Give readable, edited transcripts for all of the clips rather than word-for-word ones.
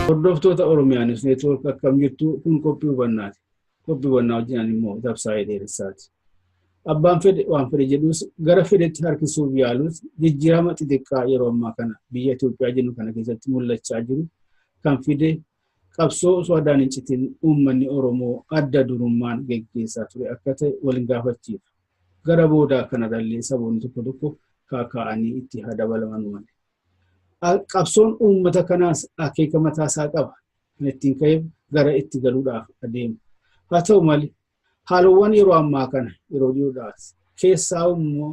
Hordoftoota Oromiyaa News Network akkam jirtu kun qophii hubannaati. Qophii hubannaa wajjin immoo Dabsaayee Dheeressaati. Abbaan fedhe waan fedhe jedhus gara fedhetti harkisuuf yaalus jijjiirama xixiqqaa yeroo ammaa kana biyya Itoophiyaa jennu kana keessatti mul'achaa jiru kan fide qabsoo osoo addaan hin citin uummanni Oromoo adda durummaan geggeessaa ture akka ta'e wal hin gaafachiisu. Gara boodaa kanarrallee saboonni tokko tokko kaakaa'anii itti haa dabalaman malee. Qabsoon uummata kanaas akeeka mataa isaa qaba. Kan ittiin ka'eef gara itti galuudhaaf adeemu. Haa ta'u malee haalawwan yeroo ammaa kana yeroo dhiyoodhaas keessaa immoo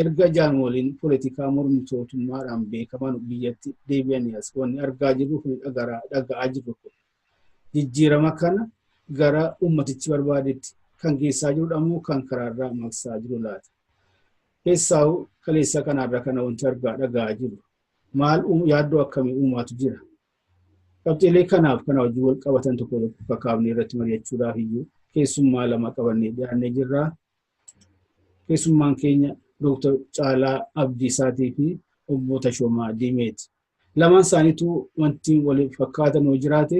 erga jaarmoliin poolitikaa mormitootummaadhaan beekaman biyyatti deebi'anii as wanni argaa jirru kun dhaga'aa jirru kun jijjiirama kana gara uummatichi barbaadetti kan geessaa jirudha moo kan karaarraa maqsaa jiru laata? Keessaa'u kaleessa kanaarra kana wanti argaa dhaga'aa jiru maal yaaddoo akkamii uumaatu jira? Qabxiilee kanaaf kana wajjin wal qabatan tokko tokko kakaafnee irratti mari'achuudhaaf iyyuu keessummaa lama qabannee dhiyaannee jirra. Keessummaan keenya Dooktar Caalaa Abdiisaatii fi Obbo Tashoomaa Diimeeti. Lamaan isaaniitu wanti wal fakkaatan yoo jiraate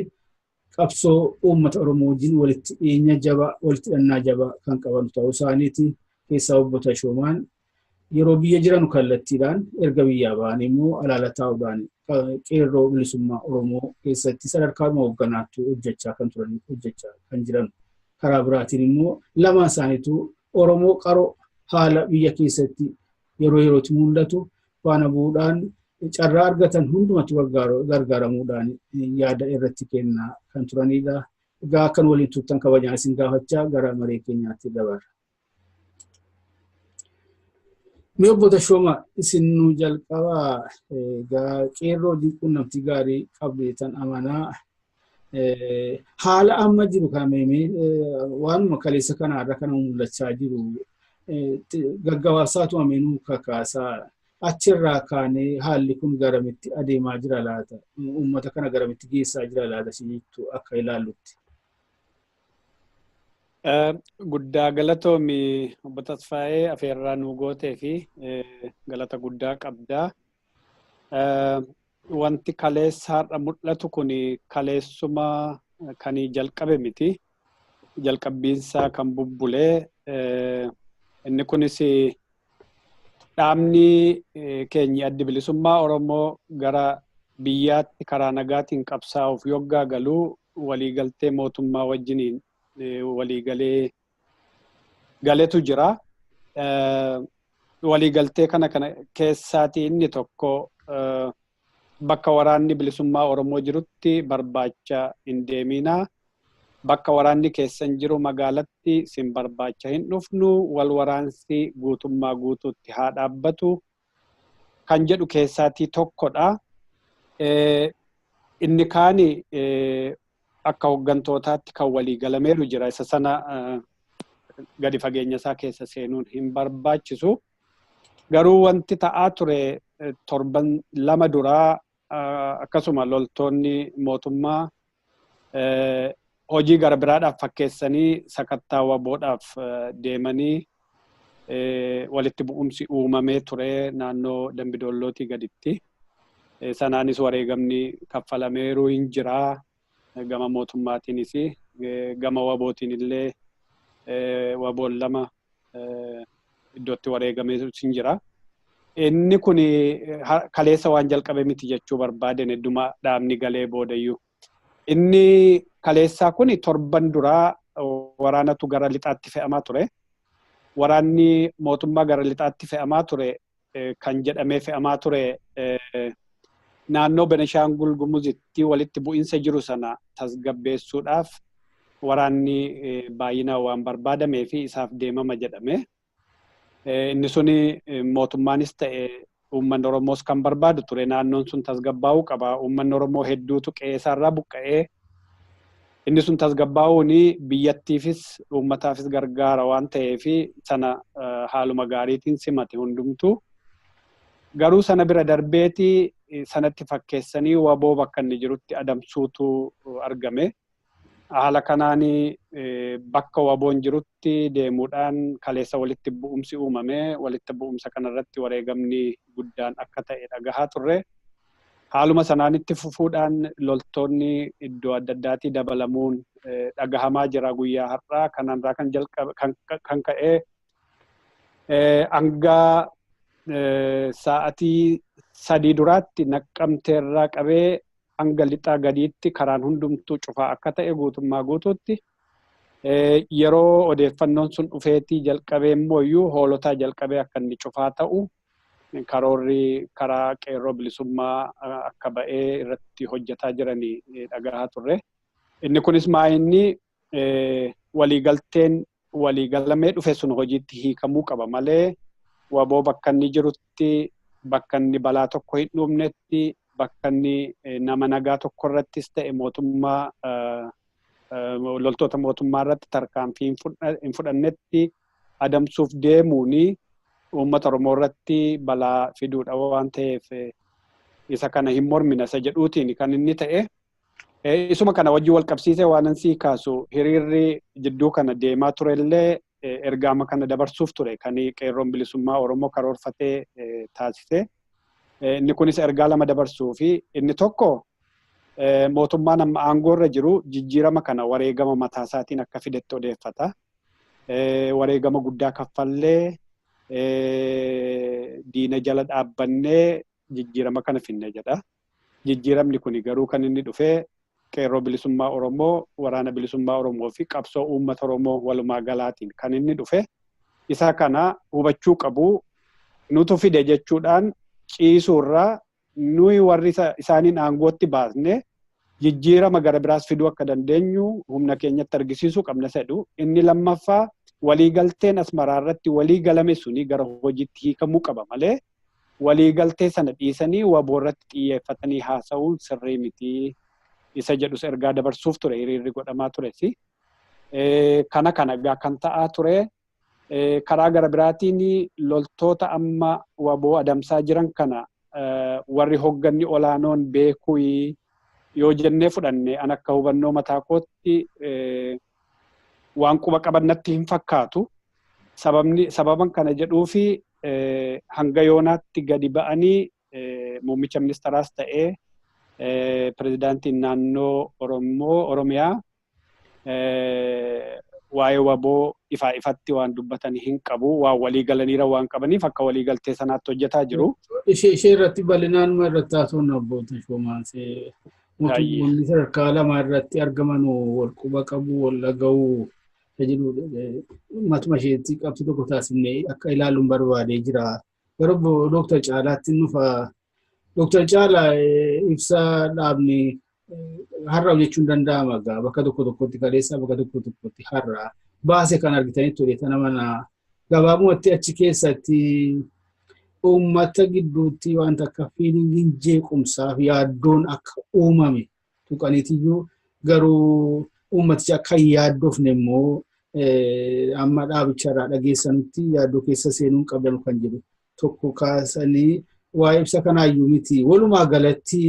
qabsoo uummata Oromoo wajjin walitti dhiyeenya jabaa, walitti hidhannaa jabaa kan qaban ta'uu isaaniiti. Keessaa Obbo Tashoomaan yeroo biyya jiran kallattiidhaan erga biyyaa ba'anii immoo alaala taa'uudhaan qeerroo bilisummaa Oromoo keessatti sadarkaadhuma hoogganaatti hojjechaa kan turan hojjechaa kan jiran. Karaa biraatiin immoo lamaan isaaniitu Oromoo qaroo haala biyya keessatti yeroo yerootti mul'atu faana bu'uudhaan carraa argatan hundumatti gargaaramuudhaan yaada irratti kennaa kan turanidha. Egaa akkan waliin turtan kabajaan isin gaafachaa gara maree keenyaatti dabarra. Mee obbo Tashooma isin nu jalqabaa egaa qeerroo wajjin quunnamtii gaarii qabdu jettan amanaa. Haala amma jiru kameemee waanuma kaleessa kanaarra kana mul'achaa jiru gaggabaabsaatuma mee nuu kakaasaa achirraa kaanee haalli kun garamitti adeemaa jira laata uummata kana garamitti geessaa jira laata si jettu akka ilaallutti. Guddaa galatoomi obbo Tasfaayee afeerraa nuu gootee fi galata guddaa qabda. Wanti kaleessa har'a mul'atu kun kaleessuma kan jalqabe miti. Jalqabbiinsaa kan bubbulee inni kunis dhaabni keenyi addi bilisummaa Oromoo gara biyyaatti karaa nagaatiin qabsaa'uuf yoggaa galuu waliigaltee mootummaa wajjiniin waliigalee galetu jira. Waliigaltee kana kana keessaatii inni tokko bakka waraanni bilisummaa Oromoo jirutti barbaacha hin deeminaa. Bakka waraanni keessan jiru magaalatti sin barbaacha hin dhufnu wal waraansi guutummaa guutuutti haa dhaabbatu kan jedhu keessaatii tokkodha. Inni kaani akka hoggantootaatti kan walii galameeru jira. Isa sana gadi fageenya isaa keessa seenuun hin barbaachisu. Garuu wanti ta'aa ture torban lama duraa akkasuma loltoonni mootummaa hojii gara biraadhaaf fakkeessanii sakattaa waboodhaaf deemanii walitti bu'umsi uumamee ture naannoo Dambidoollootii gaditti. Sanaanis wareegamni kaffalameeruu hin jira. Gama mootummaatiinis gama wabootiin illee waboon lama iddootti wareegamee hin jira. Inni kun kaleessa waan jalqabe miti jechuu barbaaden hedduma dhaabni galee boodayyuu. Inni kaleessaa kun torban duraa waraanatu gara lixaatti fe'amaa ture. Waraanni mootummaa gara lixaatti fe'amaa ture kan jedhamee fe'amaa ture naannoo Benishaangul Gumuzitti walitti bu'insa jiru sana tasgabbeessuudhaaf waraanni baay'inaan waan barbaadamee fi isaaf deemama jedhame. Inni suni mootummaanis ta'e uummanni Oromoos kan barbaadu ture. Naannoon sun tasgabbaa'uu qaba. Uummanni Oromoo hedduutu qe'ee isaarraa buqqa'ee Inni sun tasgabbaa'uun biyyattiifis uummataafis gargaara waan ta'eef sana haaluma gaariitiin simate hundumtuu. Garuu sana bira darbeeti sanatti fakkeessanii WBO bakka inni jirutti adamsuutu argame. Haala kanaan bakka WBOn jirutti deemuudhaan kaleessa walitti bu'umsi uumame. Walitti bu'umsa kanarratti wareegamni guddaan akka ta'e dhagahaa turre. Haaluma sanaan itti fufuudhaan loltoonni iddoo adda addaatii dabalamuun dhagahamaa jira guyyaa har'aa. Kanarraa kan jalqabe kan ka'e hanga sa'atii 3 duraatti Naqqamteerraa qabee hanga lixaa gadiitti karaan hundumtuu cufaa akka ta'e guutummaa guutuutti. Yeroo odeeffannoon sun dhufeetii jalqabee immoo iyyuu Hoolotaa jalqabee akka inni cufaa ta'u karoorri karaa Qeerroo Bilisummaa akka ba'ee irratti hojjetaa jiranii dhagahaa turre. Inni kunis maa inni waliigalteen waliigalamee dhufe sun hojiitti hiikamuu qaba malee WBO bakka inni jirutti, bakka inni balaa tokko hin dhumnetti, bakka inni nama nagaa tokko irrattis ta'e mootummaa loltoota mootummaa irratti tarkaanfii hin fudhannetti adamsuuf deemuuni uummata Oromoo irratti balaa fiduudha waan ta'eef isa kana hin mormina isa jedhuutiin kan inni ta'e. Isuma kana wajjin wal qabsiisee waan ansii kaasu, hiriirri jidduu kana deemaa turellee ergaama kana dabarsuuf ture kan Qeerroon Bilisummaa Oromoo karoorfatee taasise. Inni kunis ergaa lama dabarsuu fi inni tokko mootummaan amma aangoo irra jiru jijjiirama kana wareegama mataa isaatiin akka fidetti odeeffata. Wareegama guddaa kaffallee, diina jala dhaabbannee jijjiirama kana finne jedha. Jijjiiramni kun garuu kan inni dhufee Qeerroo Bilisummaa Oromoo, Waraana Bilisummaa Oromoo fi qabsoo uummata Oromoo walumaa galaatiin kan inni dhufe. Isa kana hubachuu qabu. Nutu fide jechuudhaan ciisuurraa nuyi warri isaaniin aangootti baasne jijjiirama gara biraas fiduu akka dandeenyu humna keenyatti argisiisuu qabna jedhu. Inni lammaffaa, waliigalteen Asmaraa irratti walii galame suni gara hojiitti hiikamuu qaba malee waliigaltee sana dhiisanii WBO irratti xiyyeeffatanii haasa'uun sirrii miti isa jedhus ergaa dabarsuuf ture hiriirri godhamaa tures. Kana kana egaa kan ta'aa ture. Karaa gara biraatiin loltoota amma WBO adamsaa jiran kana warri hogganni olaanoon beekuu yoo jennee fudhanne, an akka hubannoo mataa kootti waan quba qaban natti hin fakkaatu. Sababni sababan kana jedhuu fi hanga yoonaatti gadi ba'anii muummicha ministeraas ta'ee pirezidaantiin naannoo Oromoo Oromiyaa waa'ee WBO ifaa ifatti waan dubbatan hin qabu. Waan walii galaniira waan qabaniif akka walii galtee sanaatti hojjetaa jiru. Ishee irratti bal'inaan irratti haasofna, Obbo Tashoomaa. Mootummoonni sadarkaa lama irratti argaman wal quba qabu, wal dhaga'uu jedhu matuma isheetti qabxii tokko taasifnee akka ilaaluun barbaadee jira. Gara Dooktar Caalaatti nufa. Dooktar Caalaa, ibsa dhaabni har'a jechuun danda'ama egaa bakka tokko tokkotti kaleessa, bakka tokko tokkotti har'a baase kan argitanii ture tana mana gabaabumatti achi keessatti uummata gidduutti wanta akka feelingiin jeequmsaa fi yaaddoon akka uumame tuqaniitiyyuu, garuu uummatichi akka hin yaaddofne immoo amma dhaabicharraa dhageessanutti yaaddoo keessa seenuun qabdan kan jedhu tokko kaasanii, waa'ee ibsa kanaayyuu miti, walumaa galatti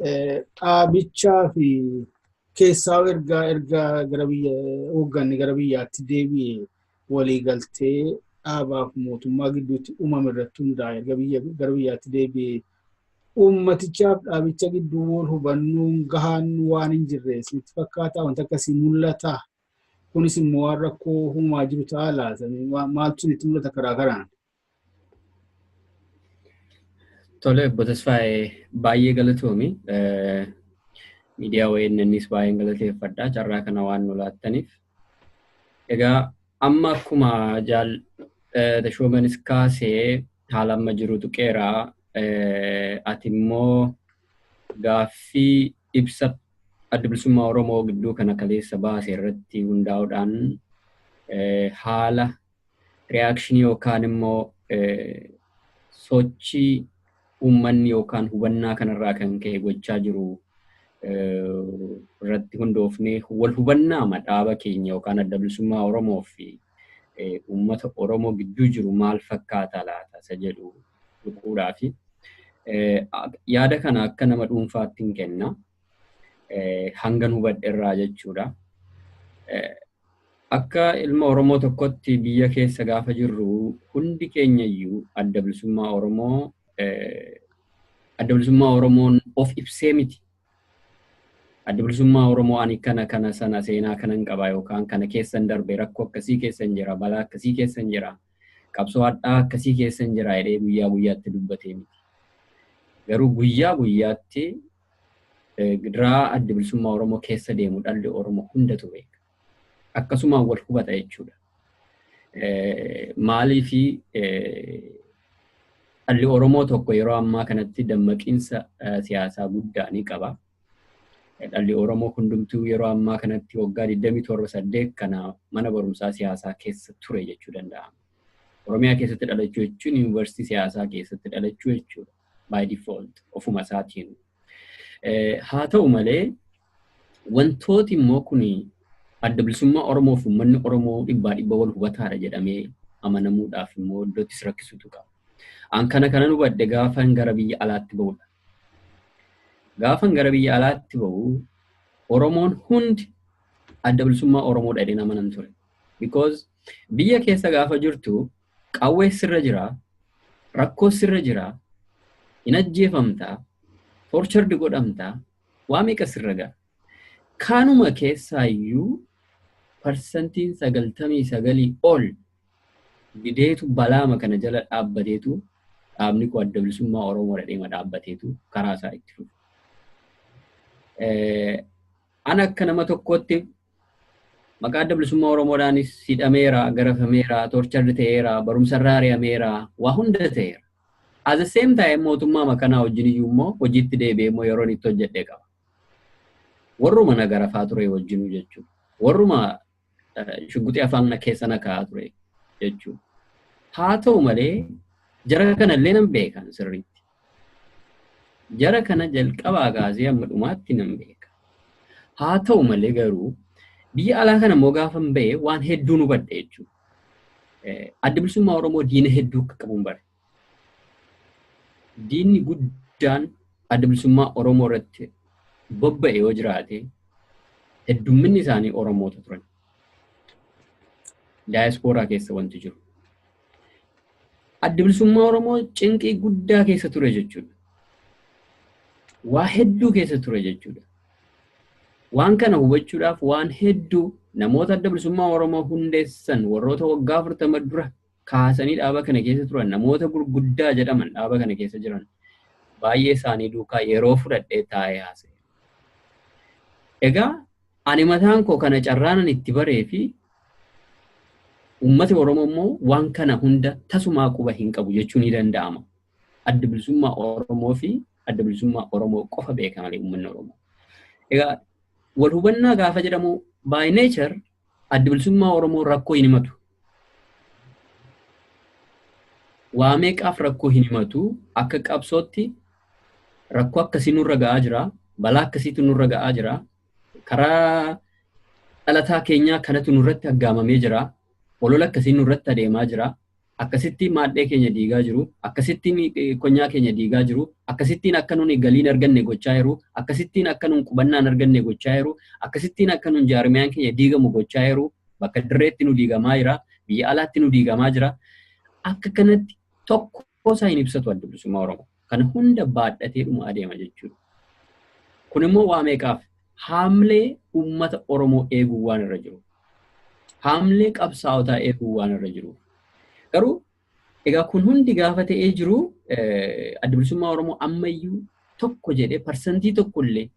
dhaabichaa fi keessaa erga gara biyya hoogganni gara biyyaatti deebi'e waliigaltee dhaabaaf mootummaa gidduutti uumame irratti hundaa'e erga biyya gara biyyaatti deebi'e uummatichaaf dhaabicha gidduu wal hubannoon gahaan waan hin jirre isinitti fakkaata? Wanta akkasii mul'ata? Kunis immoo waan rakkoo uumaa jiru ta'a laata? Maaltu isinitti mul'ata karaa kanaan? Tole, Obbo Tasfaayee, baay'ee galatoomi. Miidiyaa ONNs baay'een galateeffadha carraa kana waan nu laattaniif. Egaa amma akkuma Jaal Tashoomanis kaasee haala amma jiru tuqeera. Ati immoo gaaffii ibsa Adda Bilisummaa Oromoo gidduu kana kaleessa baase irratti hundaa'uudhaan haala reactionii yookaan immoo sochii uummanni yookaan hubannaa kanarraa kan ka'e gochaa jiru Irratti hundoofnee wal hubannaa dhaaba keenya yookaan Adda Bilisummaa Oromoo fi uummata Oromoo gidduu jiru maal fakkaata laata isa jedhu tuquudhaafi. Yaada kana akka nama dhuunfaatti hin kenna. Hangan hubadhe irraa jechuudha. Akka ilma Oromoo tokkotti biyya keessa gaafa jirru, hundi keenya iyyuu Adda Bilisummaa Oromoon of ibsee miti. Adda Bilisummaa Oromoo ani kana kana sana seenaa kanan qaba yookaan kana keessan darbe, rakkoo akkasii keessan jira, balaa akkasii keessan jira, qabsoo hadhaa akkasii keessan jira jedhee guyyaa guyyaatti dubbatee miti. Garuu guyyaa guyyaatti gidiraa Adda Bilisummaa Oromoo keessa deemu dhalli Oromoo hundatu beeka. Akkasumaan wal hubata jechuudha. Maaliifi, dhalli Oromoo tokko yeroo ammaa kanatti dammaqiinsa siyaasaa guddaa ni qaba. Dhalli Oromoo hundumtuu yeroo ammaa kanatti waggaa 27 8 kana mana barumsaa siyaasaa keessa ture jechuu danda'ama. Oromiyaa keessatti dhalachuu jechuun yuunivarsiitii siyaasaa keessatti dhalachuu jechuudha. By default ofuma isaatiin. Haa ta'u malee, wantooti immoo kuni Adda Bilisummaa Oromoo fi uummanni Oromoo dhibbaa dhibba wal hubataadha jedhamee amanamuudhaaf immoo iddootti rakkisutu qaba. An kana kanan hubadhe gaafan gara biyya alaatti bahudha. Gaafan gara biyya alaatti bahu, Oromoon hundi Adda Bilisummaa Oromoo jedheen amanan ture. Because biyya keessa gaafa jirtu qawwee sirra jira, rakkoo sirra jira, hin ajjeefamtaa, tortured godhamtaa, waa meeqa sirra ga'a. Kanuma keessaayyuu 99% ol dideetu balaama kana jala dhaabbateetu dhaabni kun Adda Bilisummaa Oromoo dhadheema dhaabbateetu karaa isaa itti fufe. Ana akka nama tokkootti maqaa Adda Bilisummaa Oromoodhaanis hidhameera, garafameera, tortured ta'eera, barumsarraa ari'ameera, waa hunda ta'eera. At the same time mootummaa makanaa wajjin iyyuu immoo hojiitti deebi'ee immoo yeroon itti hojjedhee qaba. Warruma na garafaa ture wajjinuu jechuudha. Warruma shugguxii afaan na keessa na kaa'aa ture jechuudha. Haa ta'u malee, jara kanallee nan beekan sirriitti. Jara kana jalqabaa kaasee hamma dhumaatti nan beeka. Haa ta'u malee garuu, biyya alaa kana immoo gaafa ba'e waan hedduu nu hubadhe jechuudha. Adda Bilisummaa Oromoo diina hedduu akka qabuun bare. Diinni guddaan Adda Bilisummaa Oromoo irratti bobba'e yoo jiraate, heddumminni isaanii Oromoota turan. Daayaspooraa keessa wanti jiru. Adda Bilisummaa Oromoo cinqii guddaa keessa ture jechuudha. Waa hedduu keessa ture jechuudha. Waan kana hubachuudhaaf waan hedduu namoota Adda Bilisummaa Oromoo hundeessan, warroota waggaa 40 dura kaasanii dhaaba kana keessa turan, namoota gurguddaa jedhaman dhaaba kana keessa jiran baay'ee isaanii duukaa yeroo fudhadhee taa'ee haasa'e. Egaa ani mataan koo kana carraanan itti baree fi uummati Oromoo immoo waan kana hunda tasumaa quba hin qabu jechuun ni danda'ama. Adda Bilisummaa Oromoo fi Adda Bilisummaa Oromoo qofa beeka malee uummanni Oromoo. Egaa wal hubannaa gaafa jedhamu, by nature Adda Bilisummaa Oromoo rakkoo hin himatu. Waa meeqaaf rakkoo hin himatu? Akka qabsootti rakkoo akkasii nurra ga'aa jira. Balaa akkasiitu nurra ga'aa jira. Karaa dhalataa keenyaa kanatu nurratti aggaamamee jira. Olola akkasii nurratti adeemaa jira. Akkasitti maadhee keenya diigaa jiru. Akkasittiin konyaa keenya diigaa jiru. Akkasittiin akka nuni galiin arganne gochaa jiru. Akkasittiin akka nun qubannaan arganne gochaa jiru. Akkasittiin akka nun jaarmiyaan keenya diigamu gochaa jiru. Bakka dirreetti nu diigamaa jira. Biyya alaatti nu diigamaa jira. Akka kanatti tokko isaa hin ibsatu Adda Bilisummaa Oromoo. Kana hunda baadhatee dhuma adeema jechuudha. Kun immoo waa meeqaaf haamlee uummata Oromoo eeguu waan irra jiru. Haamlee qabsaa'otaa eeguu waan irra jiru. Garuu egaa kun hundi gaafa ta'ee jiru, Adda Bilisummaa Oromoo ammayyuu tokko jedhee 1% illee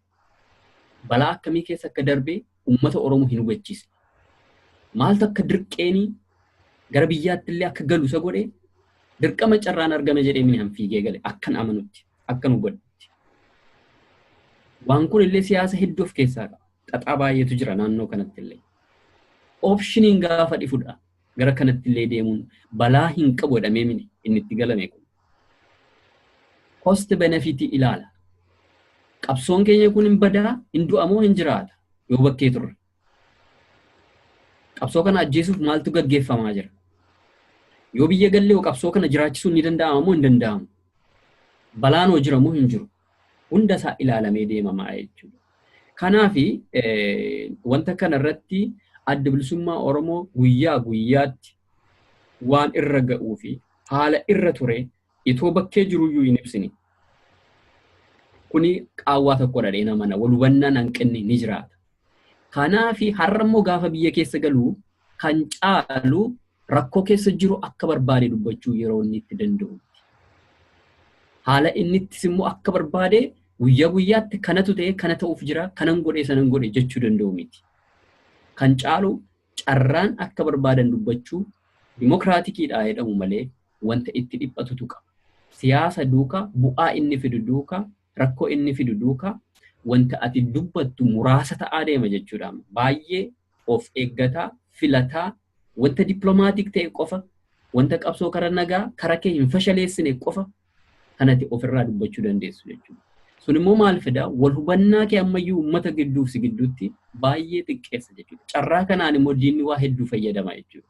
balaa akkamii keessa akka darbee uummata Oromoo hin hubachiisne. Maaltu akka dirqeenii gara biyyaatti illee akka galu isa godhe, dirqama carraan argame jedhee mini fiigee gale akkan amanutti, akkan hubadhutti. Waan kun illee siyaasa hedduu of keessaa qaba. Xaxaa baay'eetu jira naannoo kanatti illee. Optioniin gaafa dhifudha. Gara kanatti illee deemuun balaa hin qabu jedhamee mini inni itti galame kun. Cost benefit ilaala. Qabsoon keenya kun hin badaa, hin du'amoo hin jiraata yoo bakkee turre? Qabsoo kana ajjeesuuf maaltu gaggeeffamaa jira? Yoo biyya gallee qabsoo kana jiraachisuun ni danda'ama moo hin danda'amu? Balaan hoo jira moo hin jiru? Hunda isaa ilaalamee deemamaa jechuudha. Kanaafi wanta kana irratti Adda Bilisummaa Oromoo guyyaa guyyaatti waan irra ga'uu fi haala irra ture itoo bakkee jiruyyuu hin ibsine. Kuni qaawwaa tokkodha jedheen amana. Wal hubannaan hanqinni ni jiraata. Kanaafi har'a immoo gaafa biyya keessa galu kan caalu rakkoo keessa jiru akka barbaade dubbachuu yeroo inni itti danda'utti. Haala inni ittis immoo akka barbaade guyyaa guyyaatti kanatu ta'e, kana ta'uuf jira, kanan godhe, sanan godhe jechuu danda'u miti. Kan caalu carraan akka barbaadan dubbachuu dimokiraatikiidha jedhamu malee wanta itti dhiphatutu qaba. Siyaasa duukaa, bu'aa inni fidu duukaa, rakkoo inni fidu duukaa wanta ati dubbattu muraasa ta'aa deema jechuudha. Baay'ee of eeggataa, filataa, wanta dippiloomaatiik ta'e qofa, wanta qabsoo kara nagaa, kara kee hin fashaleessine qofa kan ati ofirraa dubbachuu dandeessu jechuudha. Sun immoo maal fidaa? Wal hubannaa kee ammayyuu uummata gidduuf si gidduutti baay'ee xiqqeessa jechuudha. Carraa kanaan immoo diinni waa hedduu fayyadama jechuudha.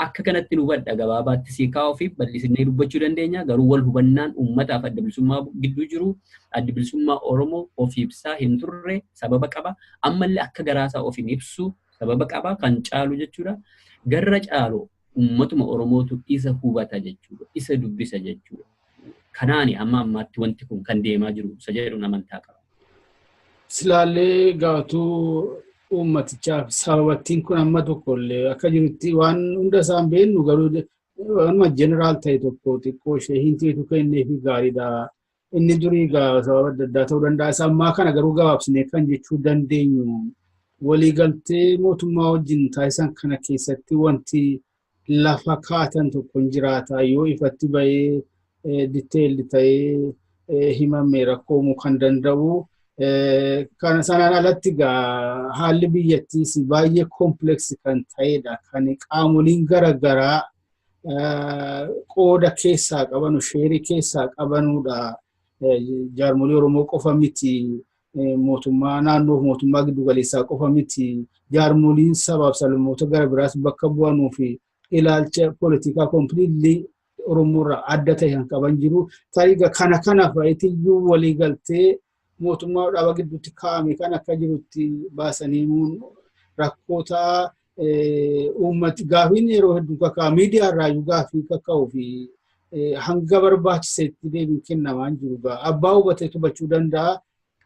Akka kanatti nu hubadha, gabaabaatti sii kaa'uu fi bal'isnee dubbachuu dandeenya. Garuu wal hubannaan uummataaf Adda Bilisummaa gidduu jiru, Adda Bilisummaa Oromoo of ibsaa hin turre sababa qaba. Ammallee akka garaasaa of hin ibsu sababa qaba kan caalu jechuudha. Garra caalu uummatuma Oromootu isa hubata jechuudha. Isa dubbisa jechuudha. Kanaani amma ammaatti wanti kun kan deemaa jiru isa jedhuun amantaa qaba. Silaallee gaatuu uummatichaaf sababattiin kun amma tokko illee akka jirutti waan hunda isaan beeknu, garuu waanuma jeneraal ta'e tokko xiqqoo ishee hintiitu kenneefi gaariidha. Inni durii sababa adda addaa ta'uu danda'a. Isa ammaa kana garuu gabaabsinee kan jechuu dandeenyu, waliigaltee mootummaa wajjin taasisan kana keessatti wanti lafa kaatan tokko hin jiraata. Yoo ifatti bahee detailed ta'ee himame rakkoo uumuu kan danda'u. Kana sanaan alatti gaa haalli biyyattiis baay'ee complex kan ta'edha. Kan qaamoliin garaagaraa qooda keessaa qabanu, sheerii keessaa qabanudha. Jaarmolii Oromoo qofa miti. Mootummaa naannoof mootummaa giddu galeessaa qofa miti. Jaarmoliin sabaaf sablammoota gara biraas bakka bu'anuu fi ilaalcha poolitikaa completely Oromoo irraa adda ta'e kan qaban jiru. Tarii kana kana fa'itiyyuu walii galtee mootummaa dhaaba gidduutti kaa'ame kan akka jirutti baasanii himuun rakkoota uummati gaafiin yeroo hedduu kaka'a, miidiyaa irraayyuu gaafii kaka'uu fi hanga barbaachisetti deebiin kennamaa hin jiru. Abbaa hubatee hubachuu danda'a.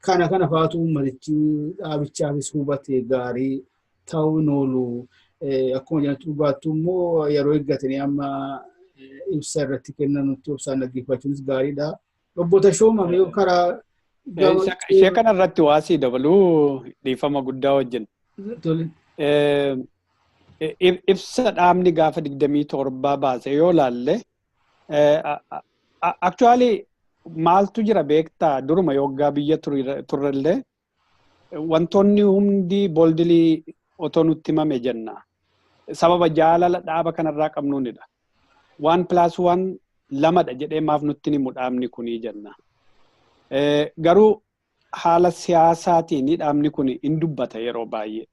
Kana kana fa'aatu uummatichi dhaabichaafis hubate gaarii ta'uu hin oolu. Akkuma jedhamtu dhugaattu immoo yeroo eeggatanii amma ibsa irratti kennanutti obsaan dhaggeeffachuunis gaariidha. Obbo Tashooma, mee karaa Ishee kana irratti waa sii dabaluu, dhiifama guddaa wajjin. Ibsa dhaabni gaafa 27 baase yoo laalle, actually maaltu jira beektaa? Duruma yoggaa biyya turrellee wantoonni hundi boldly otoo nutti himame jenna. Sababa jaalala dhaaba kanarraa qabnuunidha. 1 plus 1 lamadha jedhee maaf nutti himu dhaabni kunii jenna. Garuu haala siyaasaatiin dhaabni kun hin dubbata yeroo baay'ee.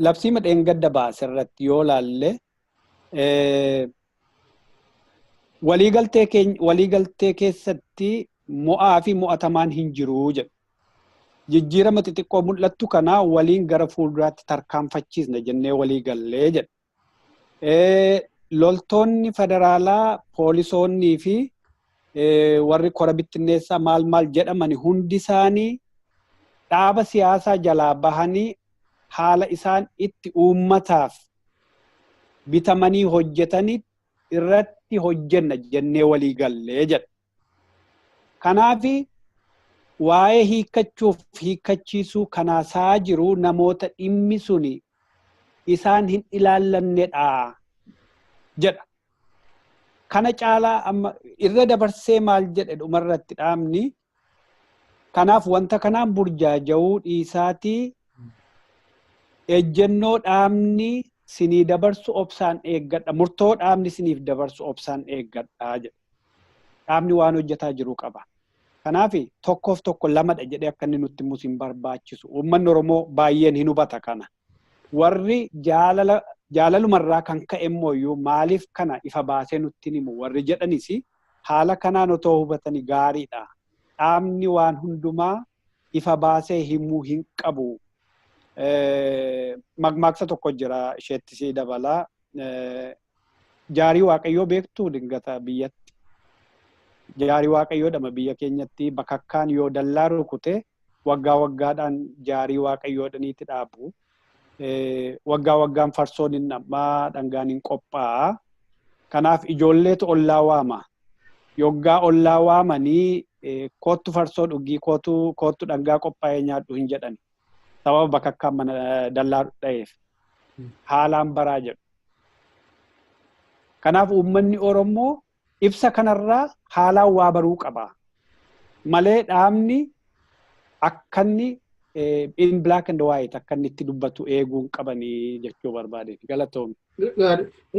Labsii madheengadda baase irratti yoo laalle, waliigaltee keessatti mo'aa fi mo'atamaan hin jiru jedhu. Jijjiirama xixiqqoo mul'attu kana waliin gara fuulduraatti tarkaanfachiisna jennee walii gallee jedha. Loltoonni federaalaa, poolisoonnii fi warri kora bittinneessaa maal maal jedhaman hundi isaanii dhaaba siyaasaa jalaa bahanii haala isaan itti uummataaf bitamanii hojjetanii irratti hojjenna jennee walii gallee jedha. Kanaafi waa'ee hiikkachuuf hiikkachiisuu kanaasaa jiru namoota dhimmi suni isaan hin ilaallannedha jedha. Kana caalaa amma irra dabarsee maal jedhe dhumarratti dhaabni? Kanaaf wanta kanaan burjaaja'uu dhiisaatii ejjennoo dhaabni sinii dabarsu obsaan eeggadha. Murtoo dhaabni siniif dabarsu obsaan eeggadha jedha. Dhaabni waan hojjetaa jiru qaba. Kanaaf tokkoof tokko lamadha jedhee akka inni nutti himus hin barbaachisu. Uummanni Oromoo baay'een hin hubata kana. Warri jaalalumarraa kan ka'e immoo maaliif kana ifa baasee nutti himu warri jedhanis haala kanaan otoo hubatanii gaariidha. Dhaabni waan hundumaa ifa baasee himuu hin qabu. Mammaaksa tokko jira, isheetti sii dabalaa. Jaarii Waaqayyoo beektuu dingata biyyatti. Jaarii Waaqayyoodhama biyya keenyatti bakakkaan yoo dallaa rukute waggaa waggaadhaan jaarii Waaqayyoodhaniitti dhaabu. Waggaa waggaan farsoon hin dhammaa, dhangaan hin qophaa'a. Kanaaf ijoolleetu ollaa waama. Yoggaa ollaa waamanii "Koottu farsoo dhugii, koottu dhangaa qophaa'ee nyaadhu" hin jedhan. Sababa bakakkaan mana dallaa dha'eef. Haalaan baraa jedhu. Kanaaf uummanni Oromoo ibsa kanarraa haalaan waa baruu qaba. Malee dhaabni akkanni in black and white akka inni itti dubbatu eeguu hin qabanii jechuu barbaade. Galatoomi.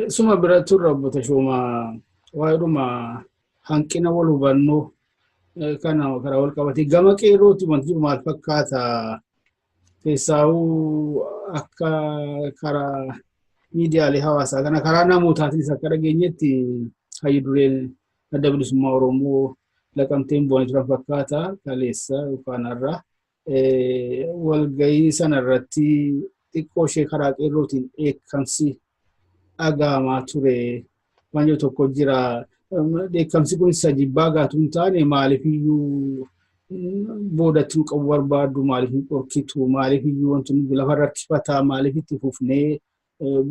Suma bira turre, Obbo Tashoomaa, waa'eedhuma hanqina wal hubannoo kana karaa wal qabatee gama qeerrooti wanti jiru maal fakkaata? Keessaa'uu akka karaa miidiyaalee hawaasaa kana karaa namootaatiinis akka dhageenyetti hayyu dureen Adda Bilisummaa Oromoo Laqamteen bu'anii turan fakkaata kaleessa yookaan har'a. Walgahii sana irratti xiqqoo ishee karaa qeerrootiin dheekkamsi dhaga'amaa ture waan jiru tokko jira. Dheekkamsi kun isa jibbaa gaatu hin taane, maaliif iyyuu boodatti nu qabu barbaaddu, maaliif nu dhorkitu, maaliif iyyuu wanti nu lafa rakkifataa, maaliif itti fufnee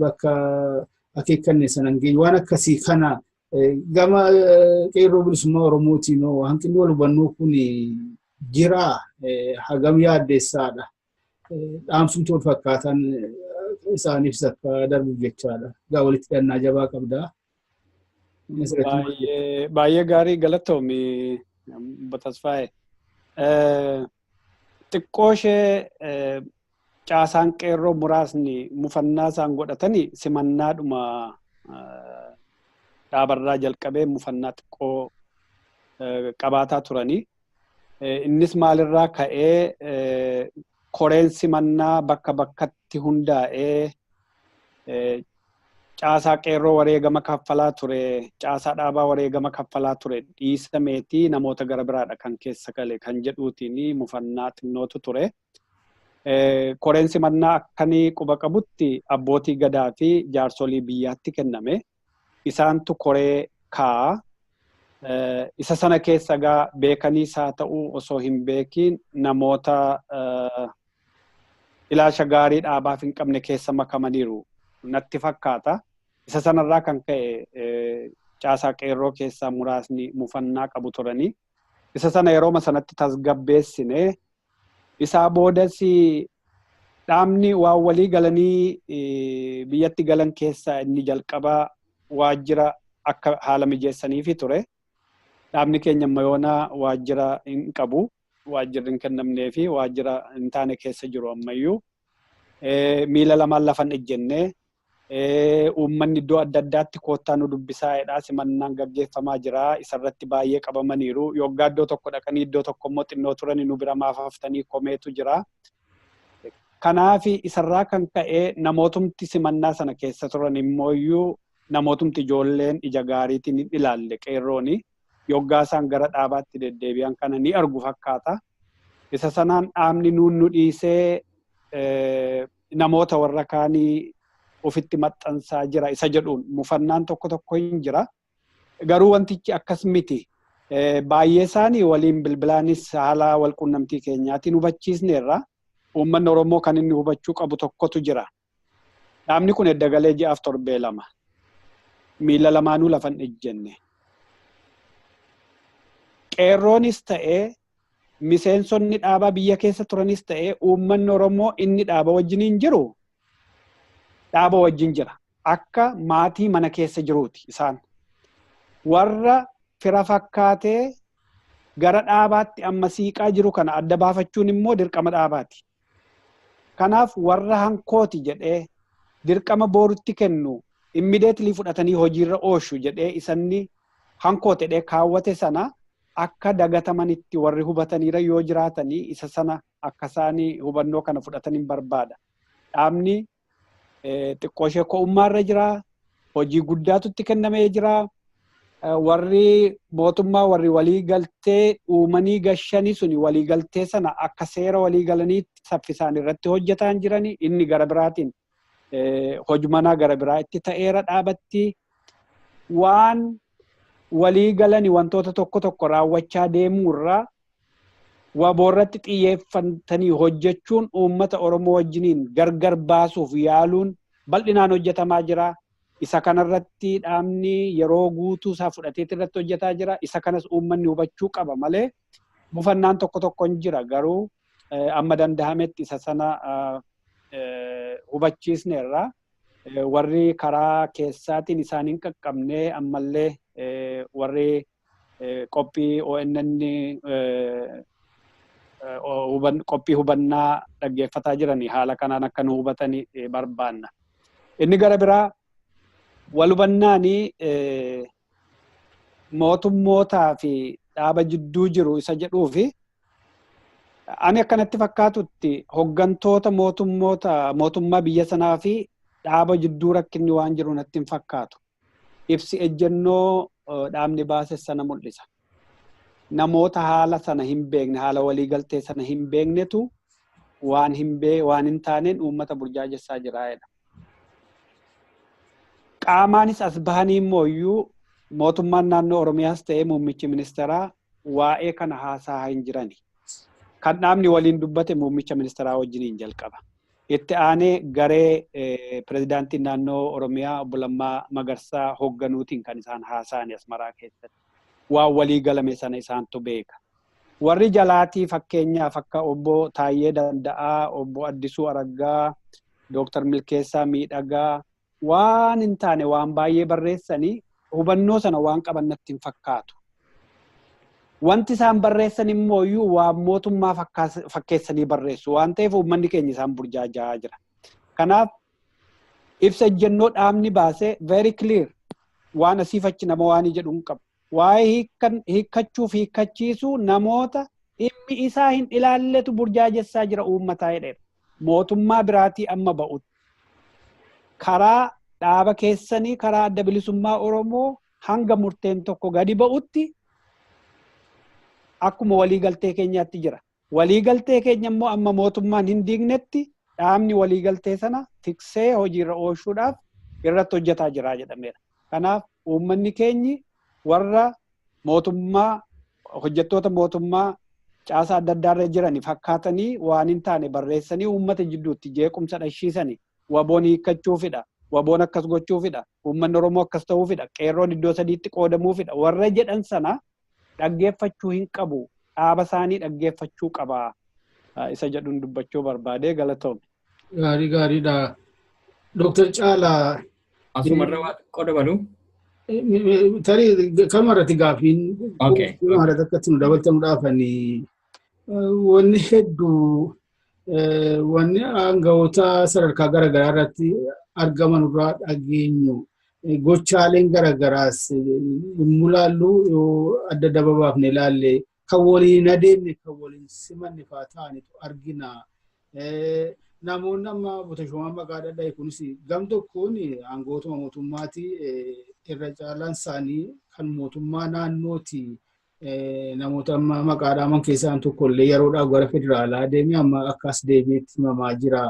bakka akeekkanne sana hin geenye, waan akkasii kana gama Qeerroo Bilisummaa Oromootiin hanqinni wal hubannoo kun jira, hagam yaaddeessaadha? Dhaamsumti wal fakkaataan isaaniifis akka darbuuf jechaadha. Egaa walitti hidhannaa jabaa qabdaa. Baay'ee gaarii, galatoomi Tasfaayee. Xiqqoo ishee caasaan qeerroo muraasni mufannaa isaan godhatanii simannaadhuma dhaabarraa jalqabee mufannaa xiqqoo qabaataa turanii. Innis maalirraa ka'ee, koreen simannaa bakka bakkatti hundaa'ee caasaa qeerroo wareegama kaffalaa ture, caasaa dhaabaa wareegama kaffalaa ture dhiisameetii namoota gara biraadha kan keessa gale kan jedhuutiin mufannaa xinnootu ture. Koreen simannaa akkanii quba qabutti abbootii gadaa fi jaarsolii biyyaatti kenname. Isaantu koree kaa'a. Isa sana keessa gaa beekaniis haa ta'u osoo hin beekiin namoota ilaalcha gaarii dhaabaaf hin qabne keessa makamaniiru natti fakkaata. Isa sanarraa kan ka'e caasaa qeerroo keessaa muraasni mufannaa qabu turanii. Isa sana yerooma sanatti tasgabbeessine. Isaa boodas dhaabni waan walii galanii biyyatti galan keessaa inni jalqabaa waajjira akka haala mijeessaniifi ture. Dhaabni keenya ammayoonaa waajjira hin qabu. Waajjirri hin kennamnee fi waajjira hin taane keessa jiru ammayyuu. Miila lamaan lafan ejjennee uummanni iddoo adda addaatti "Koottaa nu dubbisaa" jedhaa simannaan gaggeeffamaa jira. Isarratti baay'ee qabamaniiru. Yoggaa iddoo tokko dhaqanii iddoo tokko immoo xinnoo turanii "Nu bira maaf haftanii?" komeetu jira. Kanaaf isarraa kan ka'e namootumti simannaa sana keessa turan immooyyuu namootumti ijoolleen ija gaariitiin hin ilaalle qeerrooni. Yoggaa isaan gara dhaabaatti deddeebi'an kana ni argu fakkaata. Isa sanaan dhaabni nuun nu dhiisee namoota warra kaanii ofitti maxxansaa jira isa jedhuun mufannaan tokko tokko hin jira. Garuu wantichi akkas miti. Baay'ee isaanii waliin bilbilaanis haala walqunnamtii keenyaatiin hubachiisneerra. Uummanni Oromoo kan inni hubachuu qabu tokkotu jira. Dhaabni kun edda galee ji'aaf torbee 2. Miila lamaanuu lafan ejjenne. Qeerroonis ta'ee miseensonni dhaabaa biyya keessa turanis ta'ee uummanni Oromoo inni dhaaba wajjiniin jiru dhaaba wajjin jira. Akka maatii mana keessa jiruuti isaan. Warra fira fakkaatee gara dhaabaatti amma siiqaa jiru kana adda baafachuun immoo dirqama dhaabaati. Kanaaf warra hankooti jedhee dirqama boorutti kennu immediately fudhatanii hojiirra ooshu jedhee isanni hankooti jedhee kaawwate sana Akka dagatamanitti warri hubataniira yoo jiraatanii, isa sana akka isaanii hubannoo kana fudhatan hin barbaada. Dhaabni xiqqoo ishee ko'ummaarra jira. Hojii guddaatu itti kennamee jira. Warri mootummaa, warri walii galtee uumanii gashanii suni, walii galtee sana akka seera walii galaniitti saffisaan irratti hojjetaan jirani. Inni gara biraatiin hojumanaa gara biraa itti ta'eera dhaabatti. Waan walii galani wantoota tokko tokko raawwachaa deemuurraa WBO irratti xiyyeeffatanii hojjechuun, uummata Oromoo wajjiniin gargar baasuuf yaaluun bal'inaan hojjetamaa jira. Isa kanarratti dhaabni yeroo guutuu isaa fudhateet irratti hojjetaa jira. Isa kanas uummanni hubachuu qaba malee mufannaan tokko tokko hin jira. Garuu amma danda'ametti isa sana hubachiisneerra. Warri karaa keessaatiin isaan hin qaqqabne ammallee warri qophii ONN, qophii hubannaa dhaggeeffataa jiranii, haala kanaan akka nu hubatanii barbaanna. Inni gara biraa wal hubannaanii mootummootaa fi dhaaba jidduu jiru isa jedhuu fi, ani akkanatti fakkaatutti hoggantoota mootummoota, mootummaa biyya sanaa fi dhaaba jidduu rakkinni waan jiru natti hin fakkaatu. Ibsi ejjennoo dhaabni baase sana mul'isa. Namoota haala sana hin beekne, haala waliigaltee sana hin beeknetu waan hin taaneen uummata burjaajessaa jira jedha. Qaamaanis as bahanii immoo iyyuu mootummaan naannoo Oromiyaas ta'ee muummichi ministeeraa waa'ee kana haasaa hin jirani. Kan dhaabni waliin dubbate muummicha ministeeraa wajjiniin jalqaba. Itti aanee garee pirezidaantiin naannoo Oromiyaa obbo Lammaa Magarsaa hoogganuutiin kan isaan haasa'an Asmaraa keessatti. Waan walii galame sana isaantu beeka. Warri jalaatii, fakkeenyaaf akka obbo Taayyee Danda'aa, obbo Addisuu Araggaa, Dooktar Milkeessaa Miidhagaa, waan hin taane waan baay'ee barreessanii hubannoo sana waan qaban natti hin fakkaatu. Wanti isaan barreessan immoo iyyuu waan mootummaa fakkeessanii barreessu waan ta'eef, uummanni keenya isaan burjaaja'aa jira. Kanaaf ibsa ejjennoo dhaabni baasee very clear, waan asiif achi nama waan jedhu hin qabu. Waa'ee hiikkachuuf hiikkachiisuu namoota dhimmi isaa hin ilaalletu burjaajessaa jira uummataa jedheera. Mootummaa biraatii amma ba'utti. Karaa dhaaba keessanii, karaa Adda Bilisummaa Oromoo, hanga murteen tokko gadi ba'utti akkuma waliigaltee keenyaatti jira. Waliigaltee keenya immoo amma mootummaan hin diignetti dhaabni waliigaltee sana tiksee hojiirra oolchuudhaaf irratti hojjetaa jira jedhameera. Kanaaf uummanni keenyi warra mootummaa, hojjettoota mootummaa caasaa adda addaarra jiran fakkaatanii waan hin taane barreessanii uummata jidduutti jeequmsa dhashiisanii, WBOn hiikkachuufidha, WBOn akkas gochuufidha, uummanni Oromoo akkas ta'uufidha, qeerroon iddoo sadiitti qoodamuufidha warra jedhan sana dhaggeeffachuu hin qabu. Dhaaba isaanii dhaggeeffachuu qaba. Isa jedhuun dubbachuu barbaadee, galatoome. Gaarii, gaariidha. Dooktar Caalaa. Asumarra waa xiqqoo dabalu. Tarii kanuma irratti gaaffiin kanuma irratti akkatti nu dabaltanuudhaafanii, wanni hedduu, wanni aangawoota sadarkaa garaagaraa irratti argaman irraa dhageenyu, gochaaleen garaagaraas yommuu ilaallu, yoo adda adda babaafne ilaalle, kan waliin adeemne, kan waliin simanne fa'aa ta'anitu argina. Namoonni amma Butashumaan maqaa dhadha'e kunis gam tokkoon aangootuma mootummaati, irra caalaan isaanii kan mootummaa naannooti. Namoota amma maqaa dhaaman keessaa tokko illee yeroodhaaf gara federaalaa deemee amma akkas deebiitti himamaa jira.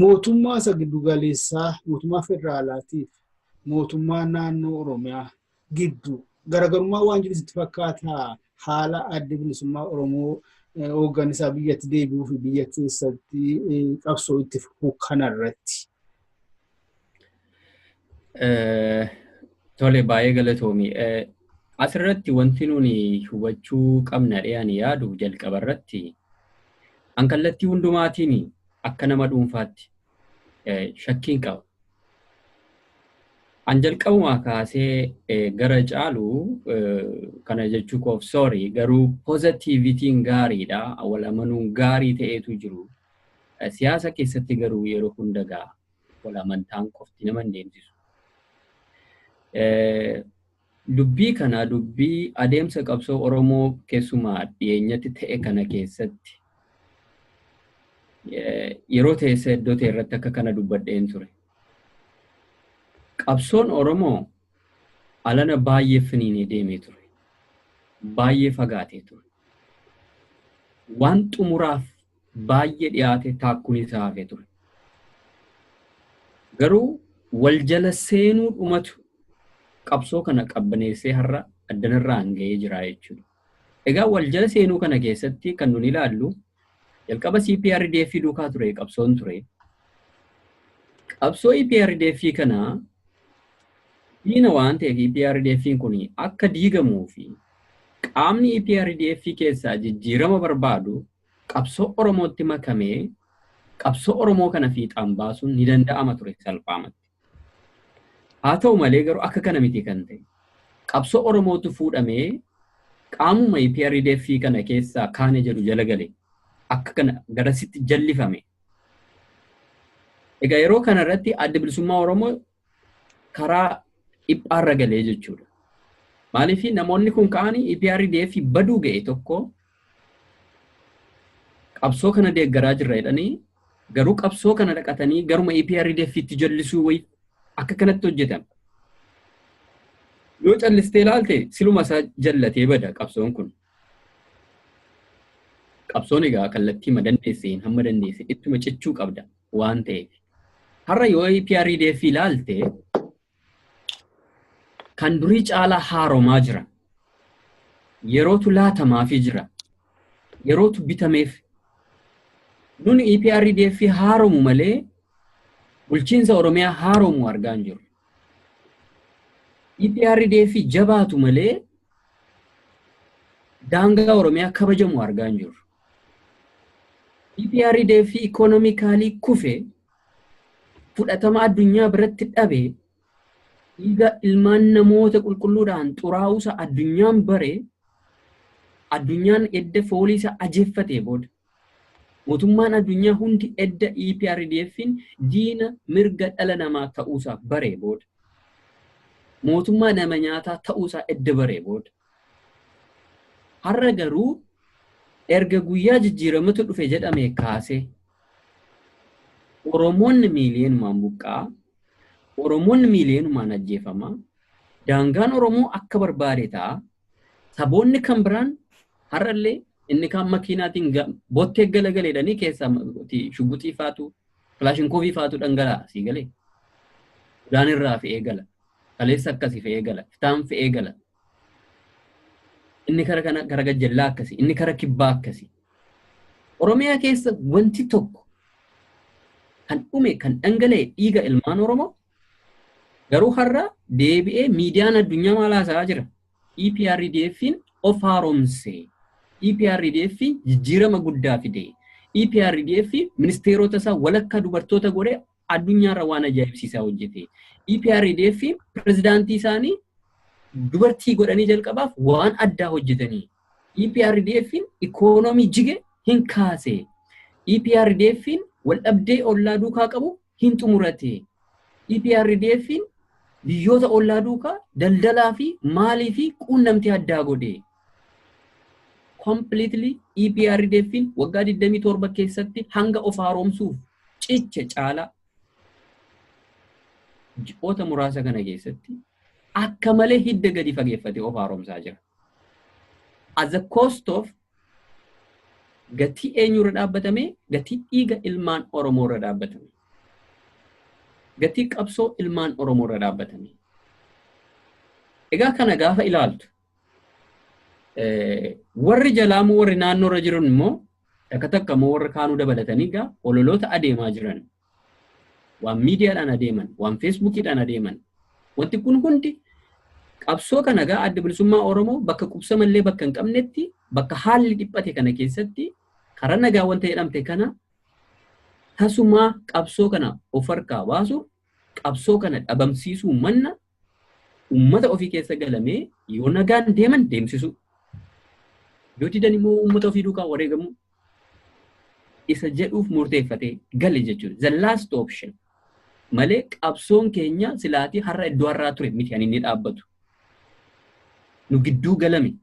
Mootummaa isa giddugaleessaa, mootummaa federaalaatiif mootummaa naannoo Oromiyaa gidduu garaagarummaa waan jiru sitti fakkaata, haala Adda Bilisummaa Oromoo hoogganni isaa biyyatti deebi'uu fi biyya keessatti qabsoo itti fufuu kanarratti? Tole, baay'ee galatoomi. Asirratti wanti nuni hubachuu qabna dhiyaan yaadu, jalqaba irratti an kallattii hundumaatiin akka nama dhuunfaatti shakkiin qaba. An jalqabumaa kaasee gara caalu kana jechuu koof sorry, garuu positivityn gaariidha, wal amanuun gaarii ta'eetu jiru. Siyaasa keessatti garuu yeroo hunda gaa wal amantaan qofti nama hin deemsisu. Dubbii kana, dubbii adeemsa qabsoo Oromoo keessumaa dhiyeenyatti ta'e kana keessatti, yeroo teessa iddoo ta'e irratti akka kana dubbadheen ture. Qabsoon Oromoo alana baay'ee finiinee deemee ture. Baay'ee fagaatee ture. Waan xumuraaf baay'ee dhiyaate taakkuun isaa hafee ture. Garuu wal jala seenuu dhumatu qabsoo kana qabbaneessee har'a addanarraan ga'ee jira jechuudha. Egaa wal jala seenuu kana keessatti kan nuni ilaallu, jalqaba EPRDF duukaa ture qabsoon ture. Qabsoo EPRDF kana diina waan ta'eef, EPRDF kun akka diigamuu fi qaamni EPRDF keessaa jijjiirama barbaadu qabsoo Oromootti makamee qabsoo Oromoo kana fiixaan baasuun ni danda'ama ture salphaamatti. Haa ta'u malee garuu akka kana miti kan ta'e. Qabsoo Oromootu fuudhamee qaamuma EPRDF kana keessaa kaane jedhu jala gale. Akka kana garasitti jallifame. Egaa yeroo kana irratti Adda Bilisummaa Oromoo karaa dhiphaarra galee jechuudha. Maaliif namoonni kun ka'anii EPRDF baduu ga'e tokko qabsoo kana deeggaraa jirra jedhanii, garuu qabsoo kana dhaqatanii garuma EPRDF itti jallisuu wayi akka kanatti hojjetan. Yoo callistee ilaalte siluma isaa jallatee bada qabsoon kun. Qabsoon egaa kallattii ma dandeesseen hamma dandeesse ittuma cichuu qabda waan ta'eef. Har'a yoo EPRDF ilaalte kan durii caalaa haaromaa jira. Yerootu laatamaafii jira. Yerootu bitameef. Nuni EPRDF haaromu malee bulchiinsa Oromiyaa haaromu argaa hin jiru. EPRDF jabaatu malee daangaa Oromiyaa kabajamu argaa hin jiru. EPRDF economically kufe, fudhatama addunyaa biratti dhabe, dhiiga ilmaan namoota qulqulluudhaan xuraa'uusa addunyaan bare, addunyaan edda fooliisa ajeeffatee booda, mootummaan addunyaa hundi edda EPRDFin diina mirga dhala namaa ta'uusaa baree booda, mootummaa nama nyaataa ta'uusaa edda baree booda, har'a garuu erga guyyaa jijjiiramatu dhufe jedhame kaasee Oromoonni miiliyonumaan buqqaa, Oromoonni miiliyonumaan ajjeefamaa, daangaan Oromoo akka barbaade ta'a. Saboonni kan biraan har'allee inni kaan makiinaatiin bottee galagaleedhanii keessaa shugguxii faatu, kilaashinkoofii faatu dhangala'a sii galee. Sudaan irraa fe'ee gala. Kaleessa akkasii fe'ee gala. Fitaan fe'ee gala. Inni kara kana gara gajjallaa akkasii, inni kara kibbaa akkasii. Oromiyaa keessa wanti tokko kan dhume, kan dhangala'e dhiiga ilmaan Oromoo. Garuu har'a deebi'ee miidiyaan addunyaa maal haasa'aa jira? EPRDFin of haaromse. EPRDF jijjiirama guddaa fide. EPRDF ministeerota isaa walakkaa dubartoota godhee addunyaarra waan ajaa'ibsiisaa hojjete. EPRDF pirezidaantii isaanii dubartii godhanii jalqabaaf waan addaa hojjetanii. EPRDF ikoonoomii jige hin kaase. EPRDF wal dhabdee ollaa duukaa qabu hin xumurate. EPRDF biyyoota ollaa duukaa daldalaa fi maalii fi quunnamtii addaa godhe. Completely EPRDF waggaa 27 keessatti hanga of haaromsuuf ciche caalaa ji'oota muraasa kana keessatti akka malee hidda gadi fageeffatee of haaromsaa jira. At the cost of, gatii eenyurra dhaabbatame? Gatii dhiiga ilmaan Oromoo irra dhaabbatame. Gatii qabsoo ilmaan Oromoo irra dhaabbatame. Egaa kana gaafa ilaaltu, warri jalaa immoo, warri naannoo irra jiran immoo takka takka immoo warra kaanuu dabalatanii egaa ololoota adeemaa jiran, waan miidiyaadhaan adeeman, waan feesbuukiidhaan adeeman, wanti kun hundi qabsoo kana egaa Adda Bilisummaa Oromoo bakka qubsamallee bakka hin qabnetti, bakka haalli dhiphate kana keessatti, karaa nagaa wanta jedhamte kana tasumaa qabsoo kana of harkaa baasu, qabsoo kana dhabamsiisuu manna, ummata ofii keessa galamee yoo nagaan deeman deemsisu, yoo didan immoo ummata ofii duukaa wareegamuu isa jedhuuf murteeffatee gale jechuudha. The last option malee qabsoon keenya silaatii har'a iddoo har'aa ture miti kan inni dhaabbatu. Nu gidduu galame.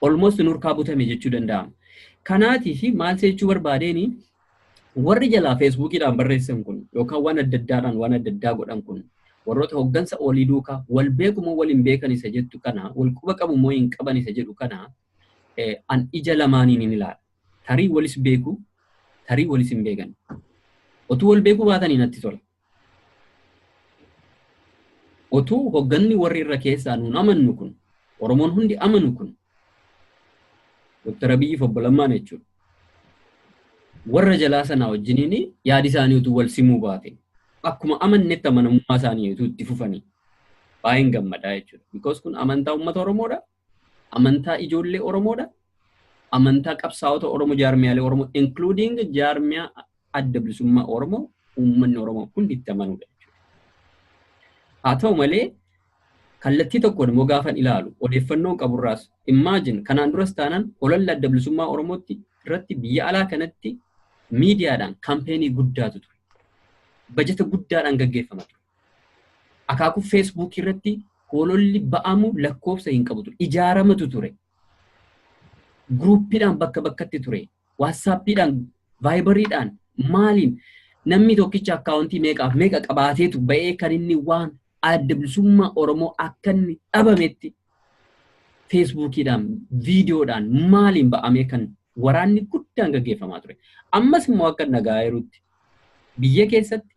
Almost nurkaa butame jechuu danda'ama. Kanaatiif maal jechuu barbaadeeni, warri jalaa Feesbuukiidhaan barreessan kun yookaan waan adda addaadhaan waan adda addaa godhan kun warroota hoggansa olii duukaa wal beeku moo wal hin beekan isa jettu kana, wal quba qabu moo hin qaban isa jedhu kana, an ija lamaaniin hin ilaala. Tarii walis beeku, tarii walis hin beekan. Otuu wal beekuu baatanii natti tola. Otuu hogganni warri irra keessaa nuun amannu kun, Oromoon hundi amanu kun, Dr. Abiyyiif obbo Lammaan jechuudha. Warra jalaa sanaa wajjiniin yaadi isaanii utuu wal simuu baate, akkuma amannetti amanamummaa isaanii utuu itti fufanii baay'een gammadaa jechuudha. Because kun amantaa uummata Oromoodha. Amantaa ijoollee Oromoodha. Amantaa qabsaa'ota Oromoo, jaarmiyaalee Oromoo, including jaarmiyaa Adda Bilisummaa Oromoo, uummanni Oromoo hundi itti amanuudha jechuudha. Haa ta'u malee, kallattii tokkoon immoo gaafan ilaalu, odeeffannoo qaburraas, imagine, kanaan duras taanaan hololli Adda Bilisummaa Oromootti irratti biyya alaa kanatti miidiyaadhaan campaign guddaatu ture. Bajata guddaadhaan gaggeeffama ture. Akaakuu Feesbuukii irratti hololli ba'amu lakkoofsa hin qabu ture. Ijaaramatu ture. Groupiidhaan bakka bakkatti ture. WhatsAppiidhaan, Viberiidhaan, maaliin namni tokkicha account meeqaaf meeqa qabaateetu ba'ee kan inni waan Adda Bilisummaa Oromoo akka inni dhabametti Feesbuukiidhaan, viidiyoodhaan, maaliin ba'amee kan waraanni guddaan gaggeeffamaa ture. Ammas immoo akka nagaa jirutti biyya keessatti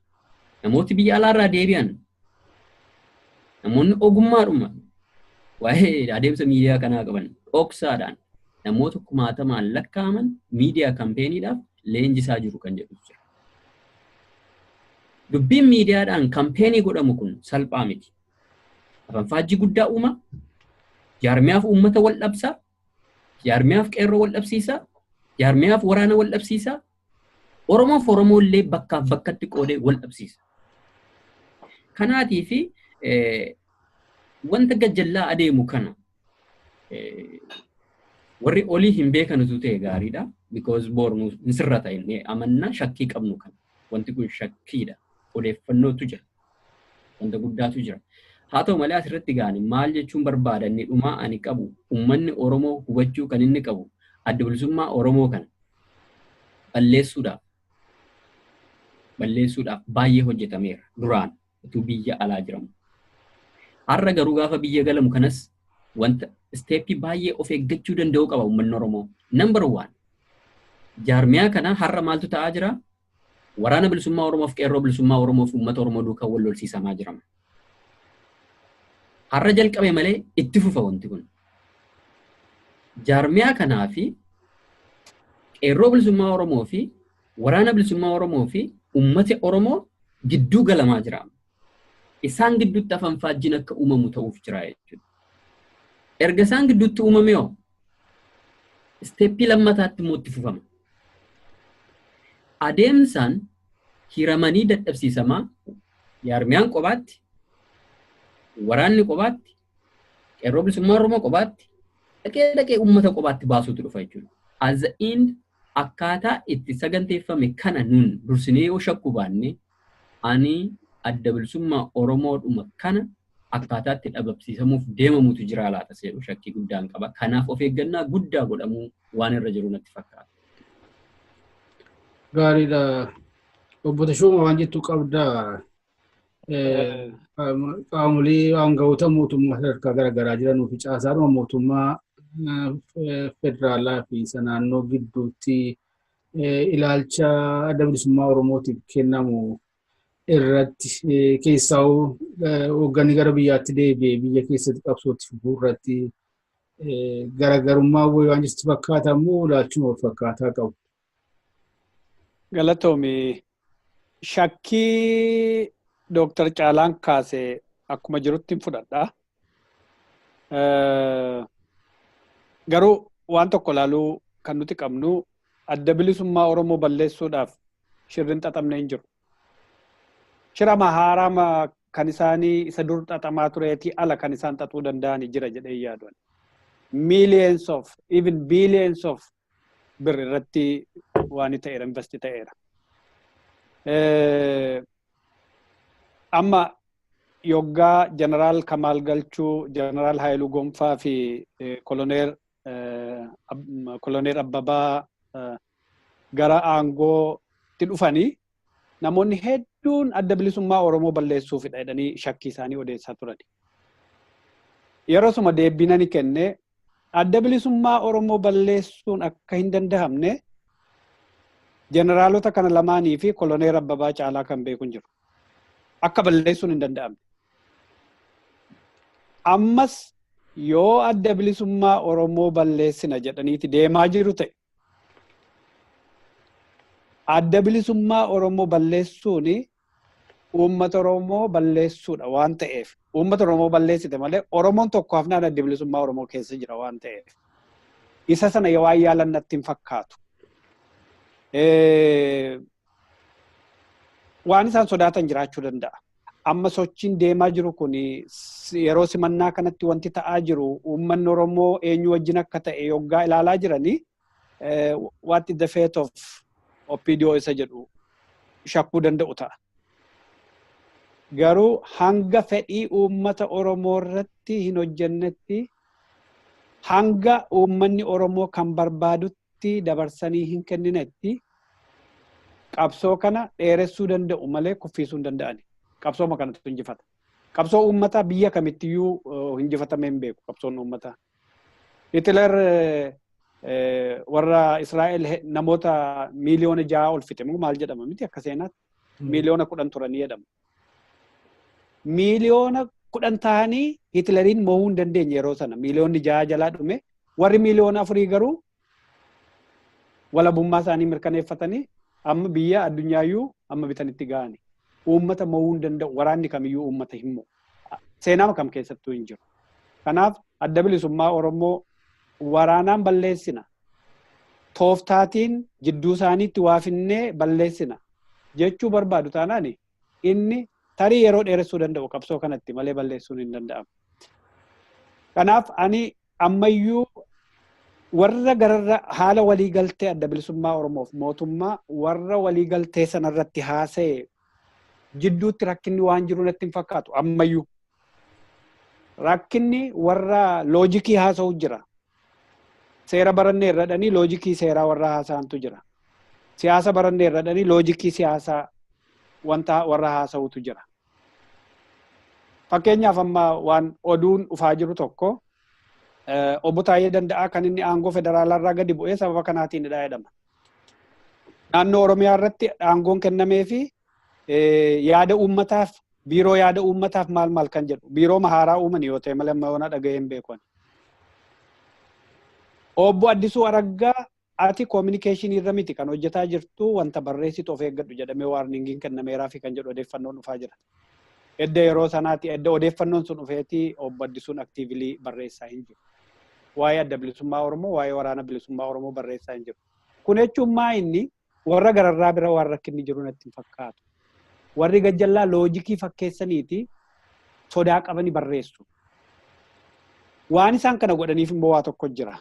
namooti biyya alaarraa deebi'an, namoonni ogummaadhuma waa'ee adeemsa miidiyaa kanaa qaban, dhoksaadhaan namoota kumaatamaan lakkaa'aman miidiyaa campaigniidhaaf leenjisaa jiru kan jedhu jira. Dubbiin miidiyaadhaan campaign godhamu kun salphaa miti. Afanfaajjii guddaa uuma. Jaarmiyaaf uummata wal dhabsaa. Jaarmiyaaf qeerroo wal dhabsiisaa. Jaarmiyaaf waraana wal dhabsiisaa. Oromoof Oromoo illee bakkaaf bakkatti qoodee wal dhabsiisa. Kanaatii fi wanta gajjallaa adeemu kana warri olii hin beekanutu ta'e gaariidha. Because boru hin sirrata inni amannaa shakkii qabnu kana. Wanti kun shakkiidha. Odeeffannootu jira. Wanta guddaatu jira. Haa ta'u malee, asirratti gaani maal jechuun barbaada, inni dhumaa ani qabu, uummanni Oromoo hubachuu kan inni qabu, Adda Bilisummaa Oromoo kana balleessuudhaaf baay'ee hojjetameera duraan utuu biyya alaa jiramu. Har'a garuu gaafa biyya galamu kanas wanta step baay'ee of eeggachuu danda'u qaba uummanni Oromoo. Number one, jaarmiyaa kana har'a maaltu ta'aa jira? Waraana Bilisummaa Oromoof Qeerroo Bilisummaa Oromoof uummata Oromoo duukaa wal lolsiisamaa jirama. Har'a jalqabe malee itti fufa wanti kun. Jaarmiyaa kanaa fi Qeerroo Bilisummaa Oromoo fi Waraana Bilisummaa Oromoo fi uummata Oromoo gidduu galamaa jira. Isaan gidduutti afanfaajjiin akka uumamu ta'uuf jira jechuudha. Erga isaan gidduutti uumame hoo, step lammataatti immoo itti fufama. Adeemsaan hiramanii dadhabsiisamaa, jaarmiyaan qobaatti, waraanni qobaatti, Qeerroo Bilisummaa Oromoo qobaatti, dhaqee dhaqee uummata qobaatti baasuutu dhufa jechuudha. At the end, akkaataa itti saganteeffame kana nun dursinee yoo shakku baanne, ani Adda Bilisummaa Oromoodhuma kana akkaataa itti dhabamsiisamuuf deemamutu jira laata jedhu shakkii guddaan qaba. Kanaaf of eeggannaa guddaa godhamuu waan irra jiru natti fakkaata. Gaariidha. Obbo Tashooma, waan jettu qabdaa. Qaamolee aangawoota mootummaa sadarkaa garaagaraa jiranuu fi caasaadhuma mootummaa federaalaa fi isa naannoo gidduutti ilaalcha Adda Bilisummaa Oromootiif kennamu irratti, keessaa hoogganni gara biyyaatti deebi'ee biyya keessatti qabsootti fufuu irratti garaagarummaa wayii waan jirtu fakkaata immoo ilaalchuma wal fakkaataa qabu? Galatoomi. Shakkii Dooktar Caalaan kaase akkuma jirutti hin fudhadha. Garuu waan tokko ilaaluu kan nuti qabnu, Adda Bilisummaa Oromoo balleessuudhaaf shirri hin xaxamne hin jiru. Shira haaraa kan isaanii isa dur xaxamaa tureetii ala kan isaan xaxuu danda'ani jira jedhee yaadu. Millions of, even billions of birr irratti waan ta'eera, invest ta'eera. Amma Yoggaa Jeneraal Kamaal Galchuu, Jeneraal Haayiluu Gonfaa fi Koloneer Abbabaa gara aangootti dhufanii, namoonni hedduun Adda Bilisummaa Oromoo balleessuufidha jedhanii shakkii isaanii odeessaa turan. Yeroo suma deebiin ani kenne, Adda Bilisummaa Oromoo balleessuun akka hin dandahamne jeneraalota kana lamaanii fi Koloneer Abbabaa caalaa kan beeku hin jiru. Akka balleessuun hin danda'amne. Ammas yoo Adda Bilisummaa Oromoo balleessina jedhaniiti deemaa jiru ta'e, Adda Bilisummaa Oromoo balleessuun uummata Oromoo balleessuudha waan ta'eef, uummata Oromoo balleessite malee Oromoon tokko hafnaan Adda Bilisummaa Oromoo keessa jira waan ta'eef, isa sana waan yaalan natti hin fakkaatu. Waan isaan sodaatan jiraachuu danda'a. Amma sochiin deemaa jiru kun, yeroo simannaa kanatti wanti ta'aa jiru, uummanni Oromoo eenyu wajjin akka ta'e yoggaa ilaalaa jiranii, what is the fate of OPDO isa jedhu shakkuu danda'u ta'a. Garuu hanga fedhii uummata Oromoo irratti hin hojjennetti, hanga uummanni Oromoo kan barbaadutti dabarsanii hin kenninetti, qabsoo kana dheeressuu danda'u malee kuffisuu hin danda'ani. Qabsooma kanatu injifata. Qabsoo uummataa biyya kamittiyyuu injifatamee hin beeku qabsoon uummataa. Hitler warra Israa'el namoota miiliyoona 6 ol fixe moo maal jedhama miti akka seenaatti? Miiliyoona 10 turanii jedhama. Miiliyoona 10 ta'anii Hitleriin mo'uu hin dandeenye. Yeroo sana miiliyoonni 6 jalaa dhume. Warri miiliyoona 4 garuu walabummaa isaanii mirkaneeffatanii amma biyya addunyaayyuu amma bitanitti ga'ani. Uummata mo'uu hin danda'u. Waraanni kamiyyuu uummata hin mo'u. Seenaa kam keessattuu hin jiru. Kanaaf Adda Bilisummaa Oromoo waraanaan balleessina, tooftaatiin jidduu isaaniitti waafinnee balleessina jechuu barbaadu taanaan, inni tarii yeroo dheeressuu danda'u qabsoo kanatti malee balleessuun hin danda'amu. Kanaaf ani ammayyuu warra gararra haala waliigaltee Adda Bilisummaa Oromoof mootummaa warra waliigaltee sanarratti haasa'e jidduutti rakkinni waan jiru natti hin fakkaatu ammayyuu. Rakkinni warra loojikii haasa'u jira. Seera barannee irra dhanii loojikii seeraa warra haasa'antu jira. Siyaasa barannee irra dhanii loojikii siyaasaa wanta warra haasa'utu jira. Fakkeenyaaf, amma waan oduun dhufaa jiru tokko, obbo Taayyee Danda'aa kan inni aangoo federaalarraa gadi bu'ee sababa kanaatiinidha jedhama. Naannoo Oromiyaa irratti aangoon kennamee fi yaada uummataaf, biiroo yaada uummataaf maal maal kan jedhu, biiroo haaraa uuman yoo ta'e malee amma yoona dhaga'ee hin beeku. Obbo Addisuu Araggaa, ati koominikeeshinii irra miti kan hojjetaa jirtu, wanta barreessitu of eeggadhu jedhamee warningiin kennameeraa fi kan jedhu odeeffannoon dhufaa jira. Edda yeroo sanaati, edda odeeffannoon sun dhufeeti, obbo Addisuun actively barreessaa hin jiru. Waa'ee Adda Bilisummaa Oromoo, waa'ee Waraana Bilisummaa Oromoo barreessaa hin jiru. Kun jechuun maa inni warra gararraa bira waan rakkinni jiru natti hin fakkaatu. Warri gajjallaa loojikii fakkeessaniiti sodaa qabani barreessu. Waan isaan kana godhaniif immoo waa tokko jira.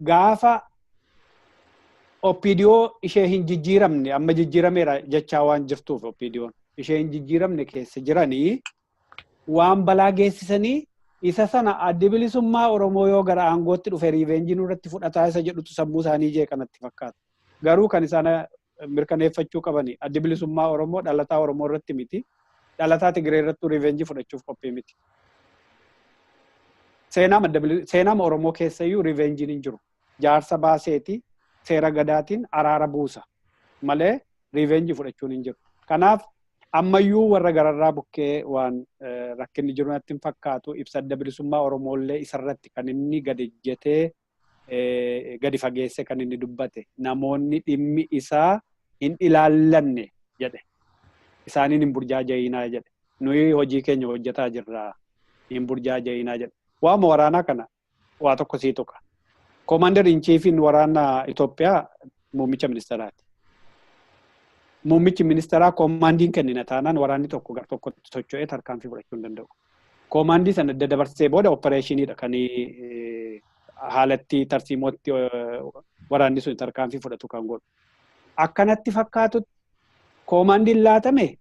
Gaafa OPDO ishee hin jijjiiramne, amma jijjiirameera jechaa waan jirtuuf, OPDO'n ishee hin jijjiiramne keessa jiranii waan balaa geessisanii, isa sana Addi Bilisummaa Oromoo yoo gara aangootti dhufe revenge nurratti fudhataa isa jedhutu sammuu isaanii jeeqanatti fakkaata. Garuu kan isaan mirkaneeffachuu qabani, Addi Bilisummaa Oromoo dhalataa Oromoo irratti miti. Dhalataa Tigree irrattuu revenge fudhachuuf qophii miti. Seenaama Oromoo keessayyuu revengeiin hin jiru. Jaarsa baaseeti seera gadaatiin araara buusa malee revenge fudhachuun hin jiru. Kanaaf ammayyuu warra gararraa bukkee waan rakkinni jiru natti hin fakkaatu. Ibsa Adda Bilisummaa Oromoollee isarratti kan inni gadi ejjetee gadi fageesse kan inni dubbate, namoonni dhimmi isaa hin ilaallanne jedhe. Isaaniin hin burjaaja'inaa jedhe. Nuyi hojii keenya hojjetaa jirra, hin burjaaja'inaa jedhe. Waama waraanaa kana waa tokko sii tuqa. Commander in chiefiin waraana Itoophiyaa muummicha ministeeraati. Muummichi ministeeraa commandiin kennina taanaan waraanni tokko gar tokkotti socho'ee tarkaanfii fudhachuu hin danda'u. Commandii sana dabarsee booda operationiidha kan haalatti tarsiimootti waraanni sun tarkaanfii fudhatu kan godhu. Akkanatti fakkaatutti commandiin laatame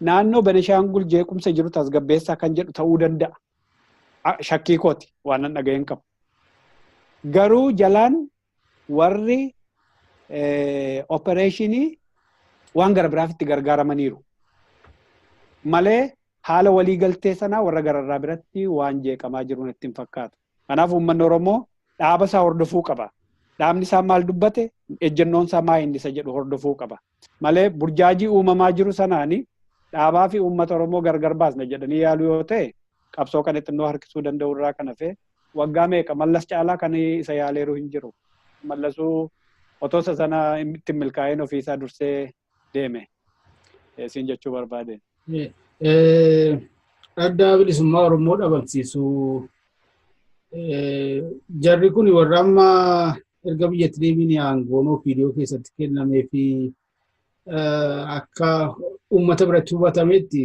Naannoo Benishaangul jeequmsa jiru tasgabbeessaa kan jedhu ta'uu danda'a. Shakkii kooti, waan nan dhaga'een qabu. Garuu jalaan warri opereeshinii waan gara biraaf itti gargaaramaniiru. Malee haala waliigaltee sanaa warra gararraa biratti waan jeeqamaa jiru natti hin fakkaatu. Kanaaf uummanni Oromoo dhaaba isaa hordofuu qaba. Dhaabni isaa maal dubbate, ejjennoon isaa maa inni isa jedhu hordofuu qaba. Malee burjaajii uumamaa jiru sanaani dhaabaa fi uummata Oromoo gargar baasna jedhanii yaaluu yoo ta'e, qabsoo kana xinnoo harkisuu danda'u irraa kan hafe, waggaa meeqa Mallas caalaa kan isa yaaleeru hin jiru. Mallasuu otoo isa sana itti milkaa'een ofiisaa dursee deeme. Siin jechuu barbaade. Adda Bilisummaa Oromoo dhabamsiisuu, jarri kun warra amma erga biyyatti deebiin aangoon OPDO keessatti kennamee fi akka uummata biratti hubatametti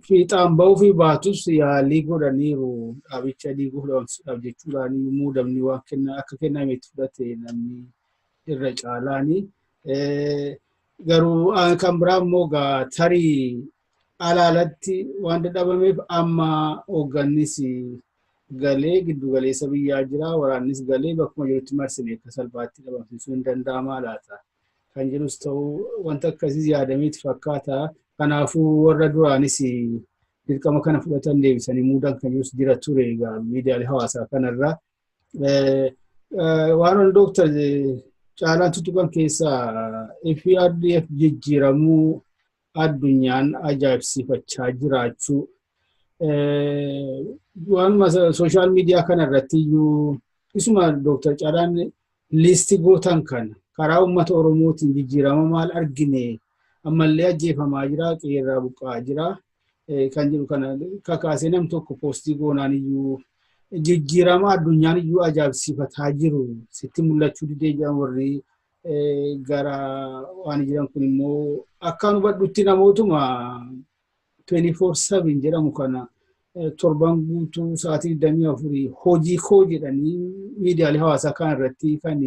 fiixaan bahuu fi baatus yaalii godhaniiru, dhaabicha diiguuf, dhabamsiisuudhaaf jechuudhaan muudamni waan kenna akka kennametti fudhate namni irra caalaani. Garuu kan biraa immoo tarii alaalatti waan dadhabameef amma hooggannis galee giddu galeessa biyyaa jira, waraannis galee bakkuma jirutti marsine akka salphaatti dhabamsiisuu hin danda'amaa laata kan jedhus ta'uu, wanta akkasiis yaadameeti fakkaata. Kanaafuu warra duraanis dirqama kana fudhatan deebisanii muudan kan jirus jira ture egaa miidiyaalee hawaasaa kanarra. Waan ol Dooktar Caalaan tuttuqan keessaa EPRDF jijjiiramuu addunyaan ajaa'ibsiifachaa jiraachuu, waanuma social media kana irratti iyyuu isuma Dooktar Caalaan list gootan kana, karaa uummata Oromootiin jijjiirama maal argine? Ammallee ajjeefamaa jira, qeerraa buqqa'aa jira kan jedhu kana kakaasee nam tokko post goonaan iyyuu, jijjiirama addunyaan iyyuu ajaa'ibsiifataa jiru sitti mul'achuu didee jiran. Warri gara waan jiran kun immoo akkaan hubadhutti namootuma 24/7 jedhamu kana, torban guutuu sa'aatii 24 hojii koo jedhanii miidiyaalee hawaasaa kana irratti kan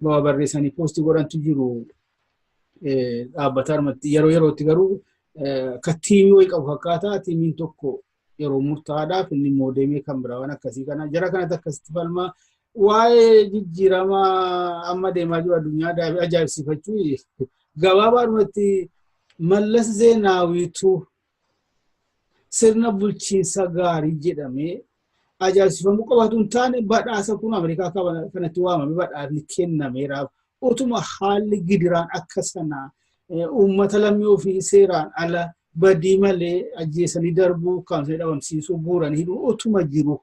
waa barreessanii post godhantu jiru dhaabbata armatti. Yeroo yerootti garuu akka team wayii qabu fakkaata. Teamiin tokko yeroo murtaa'aadhaaf, inni immoo deemee kan biraa, waan akkasii kana jara kanatti akkasitti falmaa. Waa'ee jijjiirama amma deemaa jiru addunyaa ajaa'ibsiifachuu, gabaabaadhumatti Mallas Zeenaawiitu sirna bulchiinsa gaarii jedhamee ajaa'ibsiifamuu qabaatu hin taane, badhaasa kun Ameerikaa kanatti waamame badhaasni kennameeraaf. Utuma haalli gidiraan akka sanaa, uummata lammii ofii seeraan ala badii malee ajjeesanii darbuu, kaamsanii dhabamsiisuu, guuranii hidhuu utuma jiru,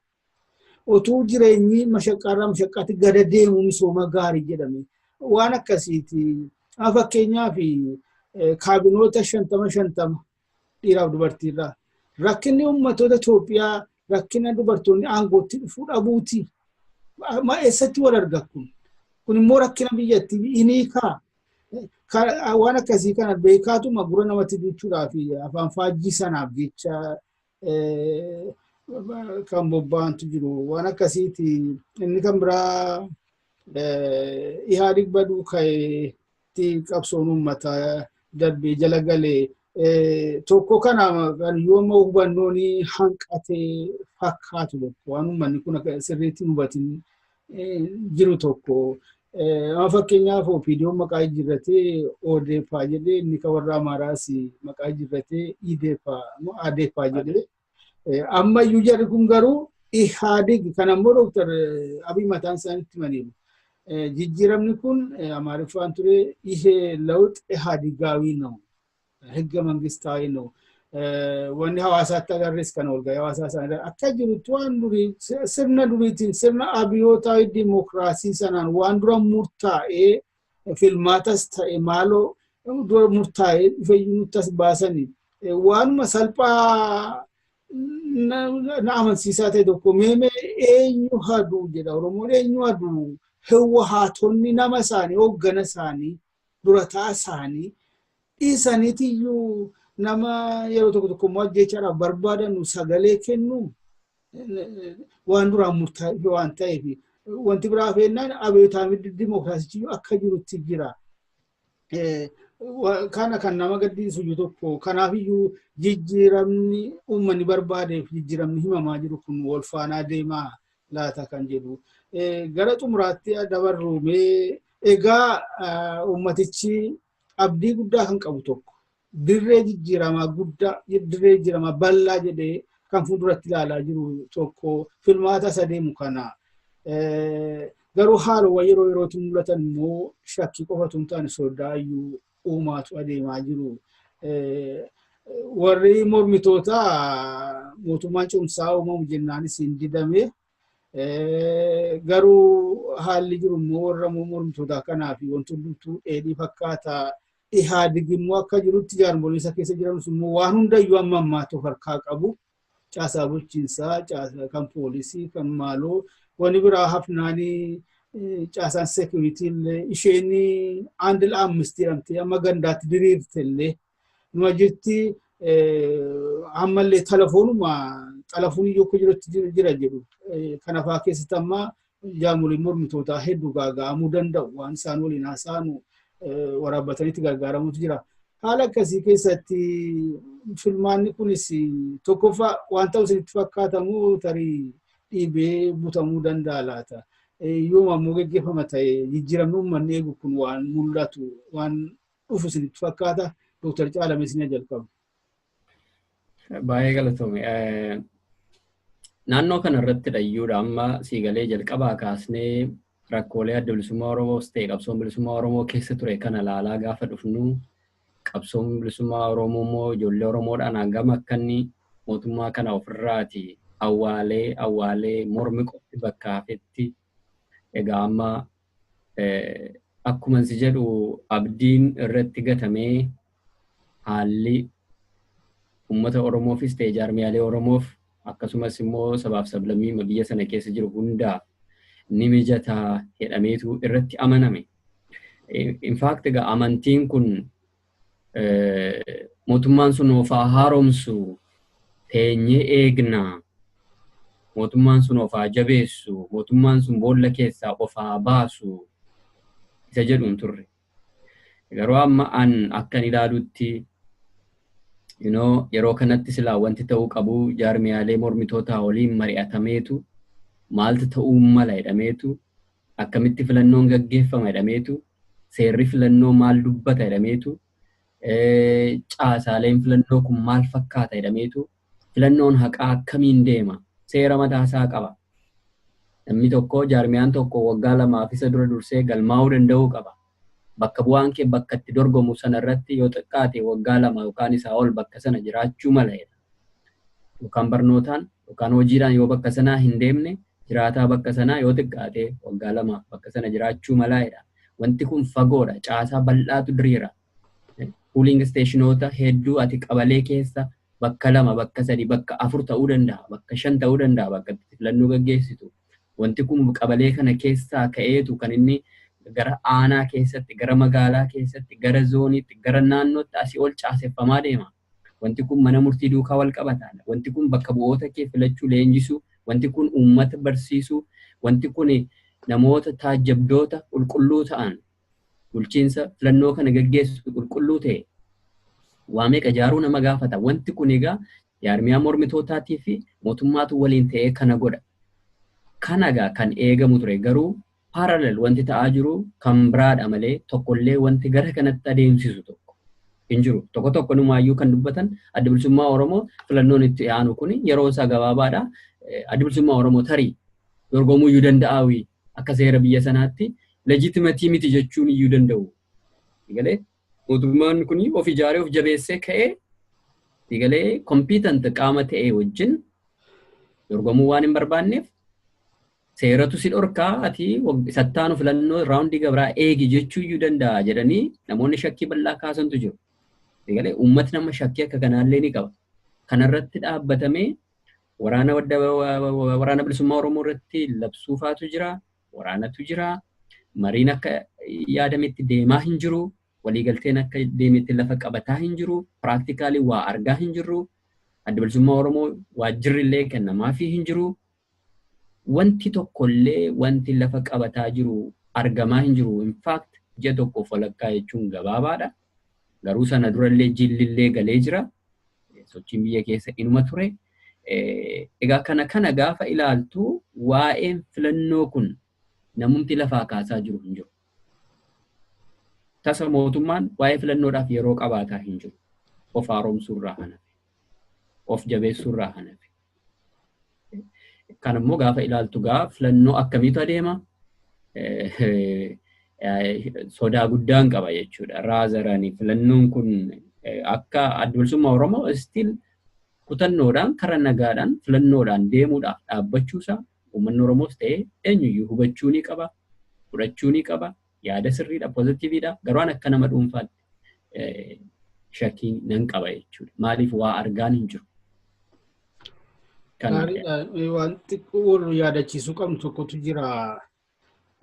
utuu jireenyi mashaqqaarraa mashaqqaatti gada deemu misooma gaarii jedhame waan akkasiiti. Fakkeenyaaf kaabinoota 50 50 dhiiraaf dubartiirraa, rakkinni uummattoota Itoophiyaa rakkina dubartoonni aangootti dhufuu dhabuuti. Ma eessatti wal arga kun? Kun immoo rakkina biyyattii inni kaa. Waan akkasii kana beekaatuma gura namatti duuchuudhaaf afaan faajjii sanaaf jecha kan bobba'antu jiru. Waan akkasiiti. Inni kan biraa Ihaadig baduu ka'eetti qabsoon uummataa darbee jala galee tokko kana kan yoo ammoo hubannoon hanqatee fakkaatu tokko, waan uummanni kun akka sirriitti hin hubatin jiru tokko. Amma fakkeenyaaf OPDOn maqaa jijjiirratee ODP jedhee, inni kan warra Amaaraas maqaa jijjiirratee IDP ADP jedhee, amma iyyuu jarri kun garuu Ihaadig kan ammoo Dooktar Abiy mataan isaaniitti himaniiru. Jijjiiramni kun Amaariffaan ture, ይሄ ለውጥ ኢህአዴጋዊ ነው፣ ህገ መንግስታዊ ነው። Wanni hawaasaatti agarres kan walgahii hawaasaa isaanii akka jirutti waan durii, sirna duriitiin, sirna abiyootaዊ dimokiraasii sanaan waan dura murtaa'ee, filmaatas ta'e maaloo dura murtaa'ee dhufeyyuu nutti as baasanii, waanuma salphaa na amansiisaa ta'e tokko meemee eenyu haduu jedha Oromoon, eenyu haduu Hawwahaatonni nama isaanii, hooggana isaanii, durataa isaanii dhiisaniitiyyuu nama yeroo tokko tokko immoo ajjeechaadhaaf barbaadan sagalee kennu, waan duraan murtaa'e waan ta'eef. Wanti biraa feennaan abiyootaami dimokiraasichi akka jirutti jira. Kana kan nama gaddisiisu iyyuu tokko, kanaafiyyuu jijjiiramni uummanni barbaadeef jijjiiramni himamaa jiru kun wal faanaa deemaa laata kan jedhu. Gara xumuraatti dabarru. Mee egaa, uummatichi abdii guddaa kan qabu tokko, dirree jijjiiramaa guddaa, dirree jijjiiramaa bal'aa jedhee kan fuulduratti ilaalaa jiru tokko filmaata isa deemu kana. Garuu haalawwan yeroo yerootti mul'atan immoo shakkii qofatu hin taane, sodaa iyyuu uumaatu adeemaa jiru. Warri mormitoota mootummaan cimsaa uumamu jennaanis hin didame. Garuu haalli jiru immoo warra mormitootaa kanaaf wanti hundumtuu dheedhii fakkaata. Ihaadig immoo akka jirutti jaarmolii isa keessa jiran immoo waan hundayyuu amma ammaatti of harkaa qabu. Caasaa bulchiinsaa, caasaa kan poolisii, kan maaloo, wani biraa hafnaanii caasaan security illee, isheen አንድ ለአምስት jedhamte amma gandaatti diriirte illee numa jirti. Ammallee telefoonuma xalafuun iyyuu akka jirutti jira jedhu. Kana fa'aa keessatti amma jaarmoliin mormitootaa hedduu gaaga'amuu danda'u, waan isaan waliin haasa'anu waraabbatanitti gargaaramutu jira. Haala akkasii keessatti filmaanni kunis tokkoffaa waan ta'u isinitti fakkaatamu, tarii dhiibee butamuu danda'a laata? Yooma ammoo geggeeffama ta'e, jijjiiramni uummanni eegu kun waan mul'atu, waan dhufu isinitti fakkaata? Dooktar Caalamee, isin jalqabu. Baay'ee galatoome. Naannoo kana irratti dhayyuudha amma siigalee jalqabaa kaasnee rakkoolee Adda Bilisummaa Oromoos ta'e qabsoon bilisummaa Oromoo keessa ture kana laalaa gaafa dhufnu, qabsoon bilisummaa Oromoo immoo ijoollee Oromoodhaan hangam akka inni mootummaa kana ofirraati awwaalee awwaalee mormi qofti bakka hafetti. Egaa amma akkuma si jedhu abdiin irratti gatamee haalli uummata Oromoofis ta'e jaarmiyaalee Oromoof, akkasumas immoo sabaaf sablammii biyya sana keessa jiru hundaaf ni mijataa jedhameetu irratti amaname. In fact egaa amantiin kun mootummaan sun ofaa haaromsu teenyee eegnaa, mootummaan sun ofaa jabeessu, mootummaan sun boolla keessaa ofaa baasu isa jedhu hin turre. Garuu amma an akkan ilaalutti, yeroo kanatti silaa wanti ta'uu qabu jaarmiyaalee mormitootaa waliin mari'atameetu, maaltu ta'uu mala jedhameetu, akkamitti filannoon gaggeeffama jedhameetu, seerri filannoo maal dubbata jedhameetu, caasaaleen filannoo kun maal fakkaata jedhameetu, filannoon haqaa akkamiin deema, seera mataasaa qaba. Namni tokko, jaarmiyaan tokko waggaa 2f isa dura dursee galmaa'uu danda'uu qaba. Bakka bu'aan kee bakka itti dorgomu sana irratti yoo xiqqaate waggaa 2 yookaan isaa ol bakka sana jiraachuu mala jedha. Yookaan barnootaan yookaan hojiidhaan yoo bakka sanaa hin deemne, jiraataa bakka sanaa yoo xiqqaate waggaa 2 bakka sana jiraachuu mala jedha. Wanti kun fagoodha. Caasaa bal'aatu diriira. Polling stationoota hedduu ati qabalee keessa bakka lama, bakka sadi, bakka afur ta'uu danda'a, bakka shan ta'uu danda'a bakka itti filannoo gaggeessitu. Wanti kun qabalee kana keessaa ka'eetu kan inni gara aanaa keessatti, gara magaalaa keessatti, gara zooniitti, gara naannootti asii ol caaseffamaa deema. Wanti kun mana murtii duukaa wal qabata. Wanti kun bakka bu'oota kee filachuu, leenjisuu, wanti kun uummata barsiisuu, wanti kun namoota taajjabdoota qulqulluu ta'an, bulchiinsa filannoo kana gaggeessu qulqulluu ta'e waa meeqa ijaaruu nama gaafata. Wanti kun egaa jaarmiyaa mormitootaatii fi mootummaatu waliin ta'ee kana godha. Kana egaa kan eegamu ture, garuu parallel wanti ta'aa jiru kan biraadha malee tokkollee wanti gara kanatti adeemsisu tokko hin jiru. Tokko tokko numaayyuu kan dubbatan, Adda Bilisummaa Oromoo filannoon itti aanu kun yeroo isaa gabaabaadha. Adda Bilisummaa Oromoo tarii dorgomuu iyyuu danda'aawi, akka seera biyya sanaatti legitimate miti jechuun iyyuu danda'u. Galee mootummaan kun of ijaaree of jabeessee ka'ee galee competent qaama ta'e wajjin dorgomuu waan hin barbaanneef seeratu si dhorkaa, ati sattaanu filannoo round gabraa eegi jechuu iyyuu danda'a jedhanii namoonni shakkii bal'aa kaasantu jiru. Galee uummatni nama shakkii akka kanaallee ni qaba. Kanarratti dhaabbatamee waraana Bilisummaa Oromoo irratti labsuufaatu jira, waraanatu jira, mariin akka yaadametti deemaa hin jiru, waliigalteen akka deemetti lafa qabataa hin jiru, practically waa argaa hin jirru, Adda Bilisummaa Oromoo waajjirri illee kennamaafii hin jiru. Wanti tokkollee wanti lafa qabataa jiru argamaa hin jiru. In fact, ji'a tokkoof walakkaa jechuun gabaabaadha. Garuu sana durallee jillillee galee jira. Sochiin biyya keessa inuma ture. Egaa kana gaafa ilaaltu waa'een filannoo kun namumti lafaa kaasaa jiru hin jiru. Tasa mootummaan waa'ee filannoodhaaf yeroo qabaataa hin jiru. Of haaromsuurraa kan hafe. Of jabeessuurraa kan hafe. Kan immoo gaafa ilaaltu gaa filannoo akkamiitu adeema? Sodaa guddaan qaba jechuudha. Raazarani filannoon kun akka Adda Bilisummaa Oromoo still kutannoodhaan, karaa nagaadhaan, filannoodhaan deemuudhaaf dhaabbachuusaa uummanni Oromoos ta'ee eenyuyyuu hubachuu ni qaba, fudhachuu ni qaba, yaada sirriidha, positiveiidha. Garuu an akka nama dhuunfaatti shakkii nan qaba jechuudha. Maaliif waa argaan hin jiru. Gaariidha. Waan xiqqoo wal yaadachiisuu qabnu tokkotu jira.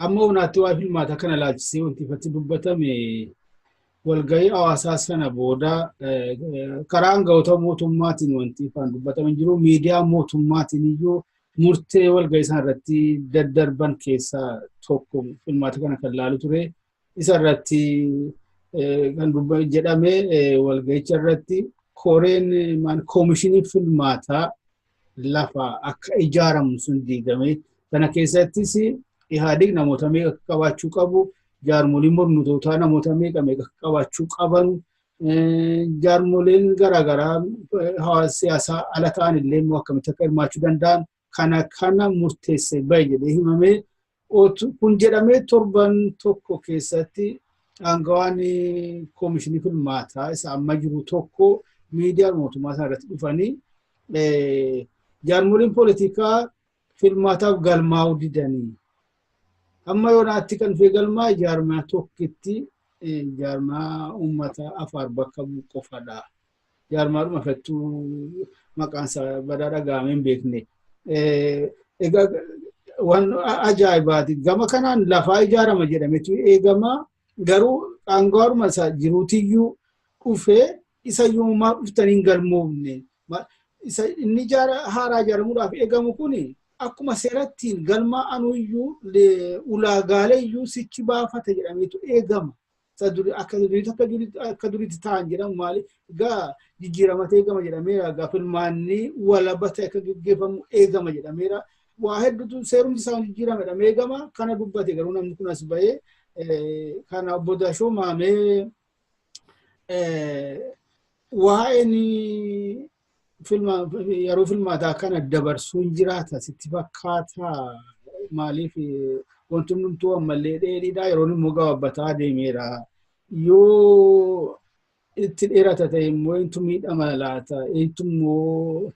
Amma humnaatti waa filmaata kana ilaalchisee wanti ifatti dubbatame walgahii hawaasaa sana booda karaa aangawoota mootummaatiin wanti ifaan dubbatame hin jiru. Miidiyaa mootummaatiin iyyuu murtee walgahii sana irratti daddarban keessaa tokko filmaata kana kan laalu ture. Isa irratti kan jedhame, walgahicha irratti koreen koomishinii filmaataa lafa akka ijaaramu sun diigame. Kana keessattis Ihaadig namoota meeqa akka qabaachuu qabu, jaarmoliin mormitootaa namoota meeqa meeqa akka qabaachuu qaban, jaarmoleen garaagaraa hawaasa siyaasaa ala ta'an illee immoo akkamitti akka hirmaachuu danda'an kana murteesse bahe jedhee himamee. Kun jedhamee torban tokko keessatti aangawaan koomishinii filmaataa isa amma jiru tokko miidiyaa mootummaa sana irratti dhufanii jaarmoliin poolitikaa filmaataaf galmaa'uu didanii, amma yoonaatti kan dhufee galmaa jaarmaa tokkitti, jaarmaa uummata Afaar bakka bu'u qofadha. Jaarmaadhuma fettuu maqaan isaa badaa dhaga'amee hin beekne. Egaa waan ajaa'ibaati. Gama kanaan lafaa ijaarama jedhametu eegama. Garuu aangawaadhuma isaa jiruutiyyuu dhufee isa yoomaa dhuftanii hin galmoofne. Isa inni haaraa ijaaramuudhaaf eegamu kuni akkuma seerattiin galmaa'anuyyuu ulaagaalee iyyuu sichi baafata jedhameetu eegama. Akka duriitti ta'an jedhamu maali? Egaa jijjiiramatee eegama jedhameera. Egaa filmaanni walaba ta'e akka gaggeeffamu eegama jedhameera. Waa hedduutu seerumti isaa jijjiirama jedhamee eegama. Kana dubbate garuu namni kun as bahee kana obbo Dashoo Maamee waa'een yeroo filmaataa kana dabarsuun jiraata sitti fakkaata? Maaliif wanti hundumtuu ammallee dheeriidha, yeroon immoo gabaabbataa deemeera. Yoo itti dheerata ta'e immoo eentu miidhama laata? Eentu immoo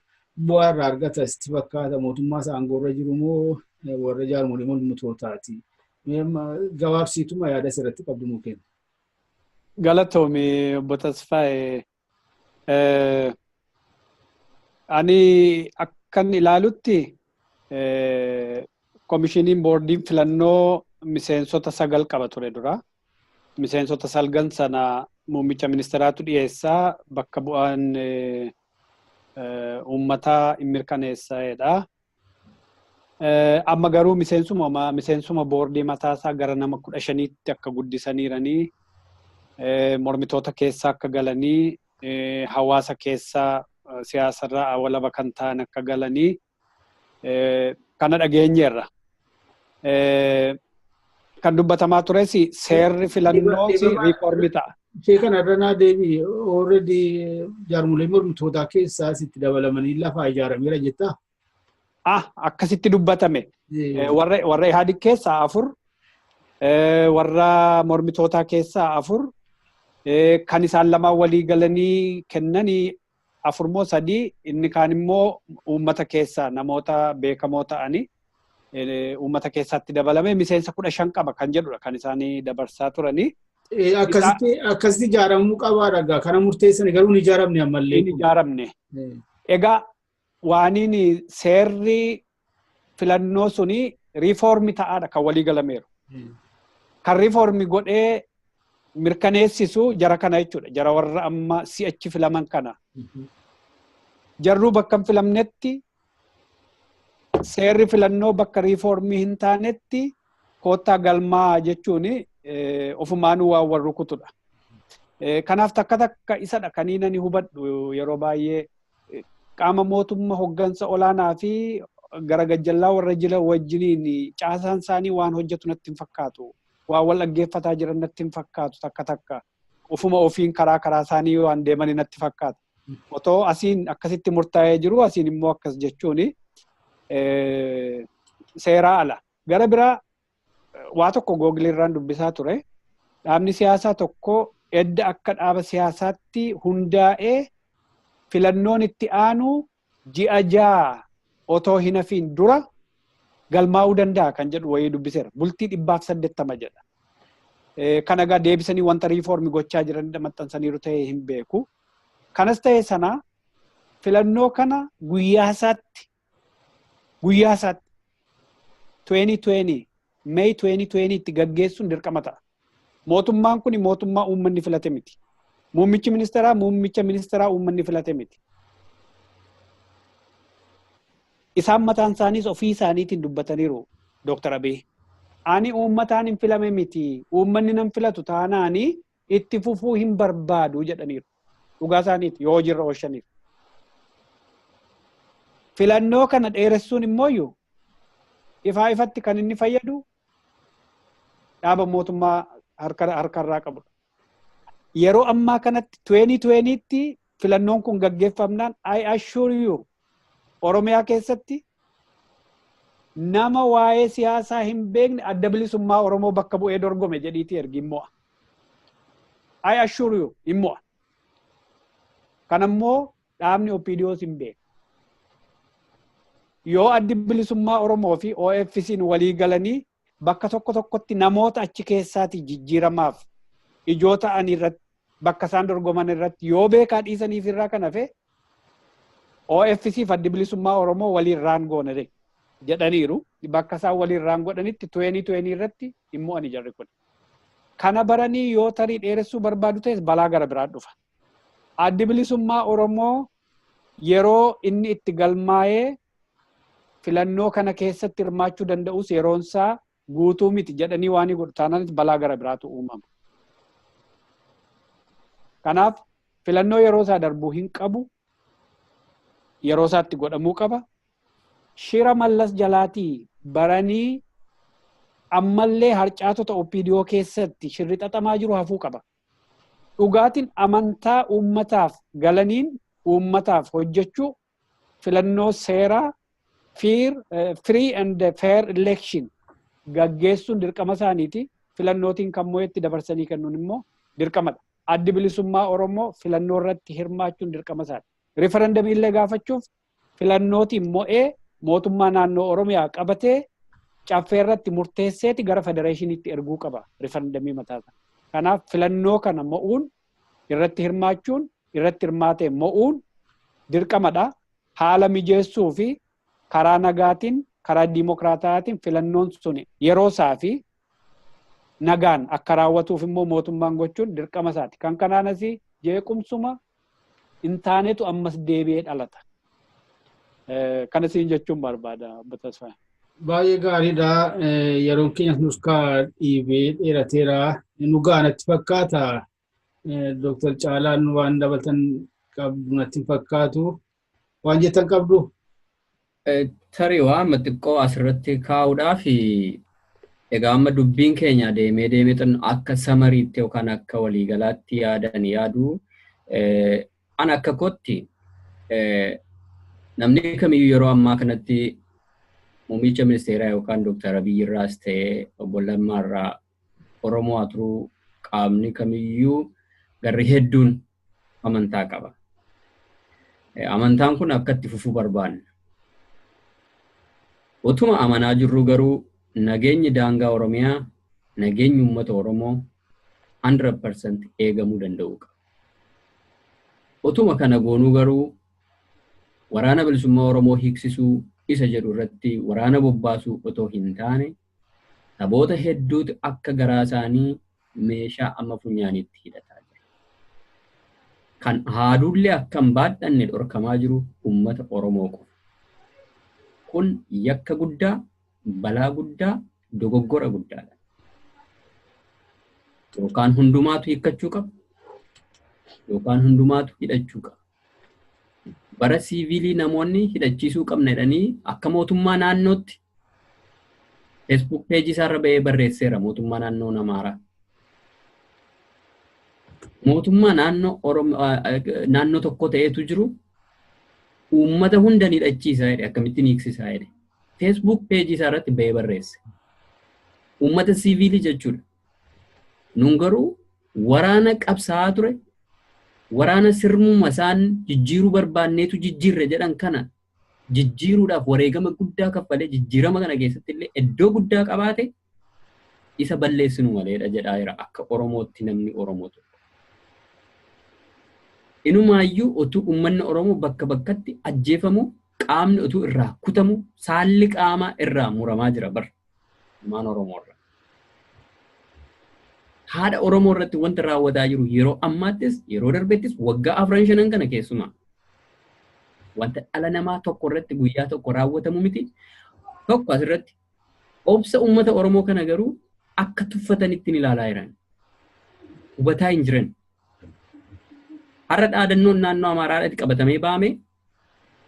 bu'aa irraa argata sitti fakkaata? Mootummaa isa aangoorra jiru moo warra jaarmolii mormitootaati? Gabaabsiituma yaada asirratti qabdu nuu kenna. Galatoomi, obbo Tasfaayee. Ani akkan ilaalutti komishiniin boordiin filannoo miseensota sagal qaba ture dura. Miseensota salgan sana muummicha ministeeraatu dhiyeessaa, bakka bu'aan uummataa hin mirkaneessadha. Amma garuu miseensuma boordii mataasaa gara nama 15tti akka guddisaniiranii, mormitoota keessaa akka galanii, hawaasa keessaa siyaasarraa walaba kan ta'an akka galanii kana dhageenyeerra. Kan dubbatamaa tures seerri filannoo reform ta'a. Ishee kana irra naa deebi. Already jaarmolee mormitootaa keessaa sitti dabalamanii lafaa ijaarameera jettaa? Ah, akkasitti dubbatame. Warra Ihaadig keessaa afur, warra mormitootaa keessaa afur, kan isaan lamaan walii galanii kennanii afur moo sadii, inni kaan immoo uummata keessaa namoota beekamoo ta'anii uummata keessatti dabalame miseensa 15 qaba kan jedhudha kan isaanii dabarsaa turanii. Akkasitti ijaaramuu qabaa dhagaa kana murteessan, garuu hin ijaaramne ammallee. Hin ijaaramne. Egaa waaniin seerri filannoo suni reform ta'aadha kan walii galameeru. Kan reform godhee mirkaneessisu jara kana jechuudha. Jara warra amma si'achi filaman kana. Jarruu bakka hin filamnetti, seerri filannoo bakka reform hin taanetti koottaa galmaa jechuun ofumaanuu waan warru kutudha. Kanaaf takka takka isadha kaniin ani hubadhu yeroo baay'ee qaama mootummaa hoggansa olaanaa fi gara gajjallaa warra jila wajjiniin caasaan isaanii waan hojjetu natti hin fakkaatu. Waan wal dhaggeeffataa jiran natti hin fakkaatu takka takka. Ufuma ofiin karaa karaa isaanii waan deemanii natti fakkaata. Otoo asiin akkasitti murtaa'ee jiru, asiin immoo akkas jechuun seeraa ala. Gara biraa waa tokko Google irraan dubbisaa ture. Dhaabni siyaasaa tokko edda akka dhaaba siyaasaatti hundaa'ee filannoon itti aanu ji'a 6 otoo hin hafiin dura galmaa'uu danda'a kan jedhu wayii dubbiseera. Bultii 180 jedha. Kana egaa deebisanii wanta reform gochaa jiranidha, maxxansaniiru ta'ee hin beeku. Kanas ta'e sana, filannoo kana guyyaa isaatti 2020, May 2020 itti gaggeessuun dirqama ta'a. Mootummaan kun mootummaa uummanni filate miti. Muummichi ministeeraa muummicha ministeeraa uummanni filate miti. Isaan mataan isaaniis ofii isaaniitiin dubbataniiru, Dooktar Abiy. "Ani uummataan hin filame miti. Uummanni nan filatu taanaani itti fufuu hin barbaadu" jedhaniiru. Dhugaa isaaniiti yoo hojiirra oolchaniif. Filannoo kana dheeressuun immooyyuu ifaa ifatti kan inni fayyadu dhaaba mootummaa harkarraa qabudha. Yeroo ammaa kanatti 2020tti filannoon kun gaggeeffamnaan, I assure you, Oromiyaa keessatti nama waa'ee siyaasaa hin beekne Adda Bilisummaa Oromoo bakka bu'ee dorgome jedhiitii ergi, hin mo'a. I assure you, hin mo'a. Kanammoo dhaabni OPDOs hin beeku. Yoo Addi Bilisummaa Oromoo fi OFC'n walii galanii bakka tokko tokkotti namoota achi keessaati jijjiiramaaf ijoo ta'an irratti, bakka isaan dorgoman irratti yoo beekaa dhiisaniif irraa kan hafe, OFC fi Addi Bilisummaa Oromoo waliin raan goona jedhaniiru. Bakka isaan waliin raan godhanitti 2020 irratti hin mo'ani jarri kun. Kana baranii yoo tarii dheeressuu barbaadu ta'es, balaa gara biraan dhufa. Addi Bilisummaa Oromoo yeroo inni itti galmaa'ee filannoo kana keessatti hirmaachuu danda'us yeroonsaa guutuu miti jedhanii waan godhu taanaanis, balaa gara biraatu uumama. Kanaaf filannoo yeroo isaa darbuu hin qabu. Yeroo isaatti godhamuu qaba. Shira Mallas jalaatii baranii ammallee harcaatota OPDO keessatti shirri xaxamaa jiru hafuu qaba. Dhugaatiin amantaa uummataaf galaniin uummataaf hojjechuu, filannoo seeraa, free and fair election gaggeessuun dirqama isaaniiti. Filannootiin kan mo'etti dabarsanii kennuun immoo dirqamadha. Addi Bilisummaa Oromoo filannoo irratti hirmaachuun dirqama isaati. Rifarandamii illee gaafachuuf filannootiin mo'ee mootummaa naannoo Oromiyaa qabatee caffee irratti murteesseeti gara federeeshiniitti erguu qaba rifarandamii mataasaa. Kanaaf filannoo kana mo'uun, irratti hirmaachuun, irratti hirmaatee mo'uun dirqamadha. Haala mijeessuu fi karaa nagaatiin, karaa diimokiraataatiin filannoon sun yeroo isaa fi nagaan akka raawwatuuf immoo mootummaan gochuun dirqama isaati. Kan kanaan asii jeequmsuma hin taanetu ammas deebi'ee dhalata. Kana siin jechuun barbaada, Obbo Tasfaayee. Baay'ee gaariidha. Yeroon keenya nus kaa dhiibee dheerateera. Nu ga'a natti fakkaata. Dooktar Caalaan waan dabaltan qabdu natti hin fakkaatu. Waan jettan qabdu? Tarii waan xiqqoo asirratti kaa'uudhaaf, egaa amma dubbiin keenya deemee deemee akka summarytti yookaan akka waliigalaatti yaadan yaadu, an akka kootti namni kamiyyuu yeroo ammaa kanatti muummicha ministeeraa yookaan Dooktar Abiyyi irraas ta'ee obbo Lammaa irraa, Oromoo haa turuu, qaamni kamiyyuu garri hedduun amantaa qaba. Amantaan kun akka itti fufuu barbaanna. Utuma amanaa jirru garuu nageenyi daangaa Oromiyaa, nageenyi uummata Oromoo 100% eegamuu danda'uu qaba. Utuma kana goonuu garuu Waraana Bilisummaa Oromoo hiiksisuu isa jedhu irratti waraana bobbaasuu otoo hin taane, saboota hedduutu akka garaa isaanii meeshaa amma funyaaniitti hidhataa jira. Kan haaduullee akka hin baadhanne dhorkamaa jiru uummata Oromoo qofa. Kun yakka guddaa, balaa guddaa, dogoggora guddaadha. Yookaan hundumaatu hiikkachuu qaba. Yookaan hundumaatu hidhachuu qaba. Bara siivilii namoonni hidhachiisuu qabna jedhanii akka mootummaa naannootti Facebook peejii isaarra ba'ee barreesseera mootummaa naannoo Amaaraa. Mootummaa naannoo naannoo tokko ta'etu jiru uummata hunda ni hidhachiisa jedhe, akkamittiin hiiksisaa jedhe. Facebook peejii isaa irratti ba'ee barreesse. Uummata siivilii jechuudha. Nun garuu waraana qabsaa'aa ture, waraana sirnuma isaan jijjiiruu barbaanneetu jijjiirre jedhan kana jijjiiruudhaaf wareegama guddaa kaffalee, jijjiirama kana keessatti illee iddoo guddaa qabaate isa balleessinu maleedha jedhaa jira akka Oromootti namni Oromoo tokko. Inumaayyuu utuu uummanni Oromoo bakka bakkatti ajjeefamu, qaamni utuu irraa kutamu, saalli qaamaa irraa muramaa jira bar ilmaan Oromoo irra. Haadha Oromoo irratti wanta raawwataa jiru yeroo ammaattis, yeroo darbettis, waggaa afran shanan kana keessumaa wanta dhala namaa tokko irratti guyyaa tokko raawwatamu miti. Tokko asirratti obsa uummata Oromoo kana garuu akka tuffatanitti ni ilaalaa jiran. Hubataa hin jiran. Har'a dhaadannoon naannoo Amaaraadhaatti qabatamee baame,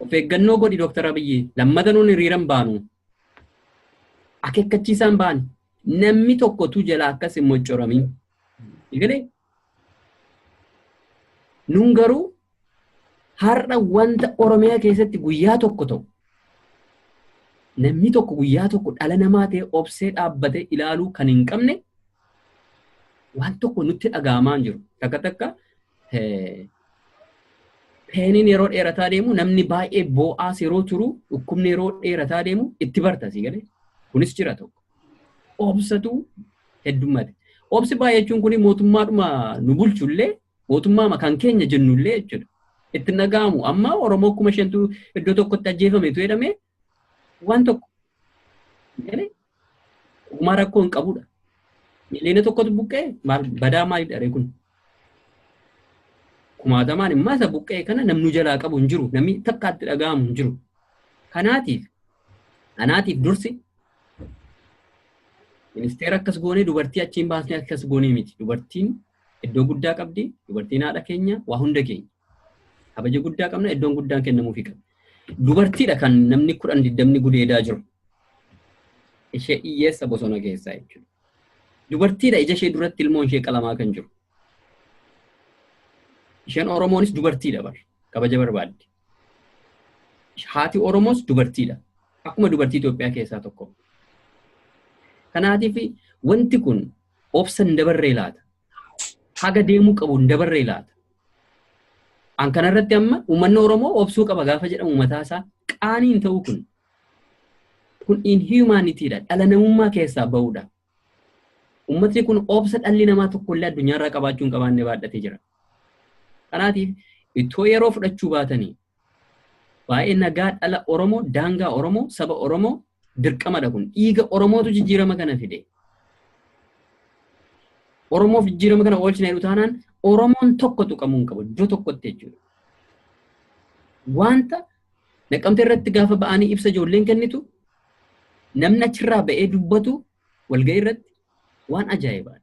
"Of eeggannoo godhi Dooktar Abiyyi, lammata nuun hiriiran baanu." Akeekkachiisaan ba'an namni tokkotu jala akkas hin moccoramin. Egalee nun garuu har'a wanta Oromiyaa keessatti guyyaa tokko ta'u namni tokko guyyaa tokko dhala namaa ta'e obsee dhaabbatee ilaaluu kan hin qabne waan tokko nutti dhaga'amaa hin jiru. Takka takka painiin yeroo dheerataa deemu, namni baay'ee boo'aas yeroo turu, dhukkubni yeroo dheerataa deemu itti barta, si galee. Kunis jira tokko. Obsatu heddummate. Obsi baay'achuun kun mootummaadhuma nu bulchullee, mootummaama kan keenya jennullee jechuudha. Itti dhaga'amu. Amma Oromoo 5,000tu iddoo tokkotti ajjeefametu jedhamee waan tokko galee uumaa rakkoo hin qabudha. Miliyoona 1tu buqqee maal badaa maalidha ree kun? Kumaatamaan immoo isa buqqee kana namni jalaa qabu hin jiru. Namni takkaatti dhaga'amu hin jiru. Kanaatiif dursi ministeera akkas goonee, dubartii achiin baasnee akkas goonee miti. Dubartiin iddoo guddaa qabdi. Dubartiin haadha keenya, waa hunda keenya. Kabaja guddaa qabna, iddoon guddaan kennamuufii qaba. Dubartiidha kan namni 10 20 gudeedaa jiru. Ishee hiyyeessa bosona keessaa jechuudha. Dubartiidha ija ishee duratti ilmoon ishee qalamaa kan jiru. Isheen Oromoonis dubartiidha bar, kabaja barbaaddi. Haati Oromoos dubartiidha. Akkuma dubartii Itoophiyaa keessaa tokko. Kanaatiif wanti kun obsa hin dabarree laata? Haga deemuu qabu hin dabarree laata? An kanarratti amma uummanni Oromoo obsuu qaba gaafa jedhamu mataasaa qaaniin ta'uu kun. Kun inhumanitydha. Dhala namummaa keessaa ba'uudha. Uummatni kun obsa dhalli namaa tokkollee addunyaarraa qabaachuu hin qabaanne baadhatee jira. Kanaatiif ittoo yeroo fudhachuu baatanii waa'ee nagaa dhala Oromoo, daangaa Oromoo, saba Oromoo dirqamadha kun. Dhiiga Oromootu jijjiirama kana fide. Oromoof jijjiirama kana oolchina jedhu taanaan Oromoon tokko tuqamuu hin qabu iddoo tokkotti jechuudha. Wanta Naqamtee irratti gaafa ba'anii ibsa ijoolleen kennitu, namni achirraa ba'ee dubbatu walga'ii irratti waan ajaa'ibaadha.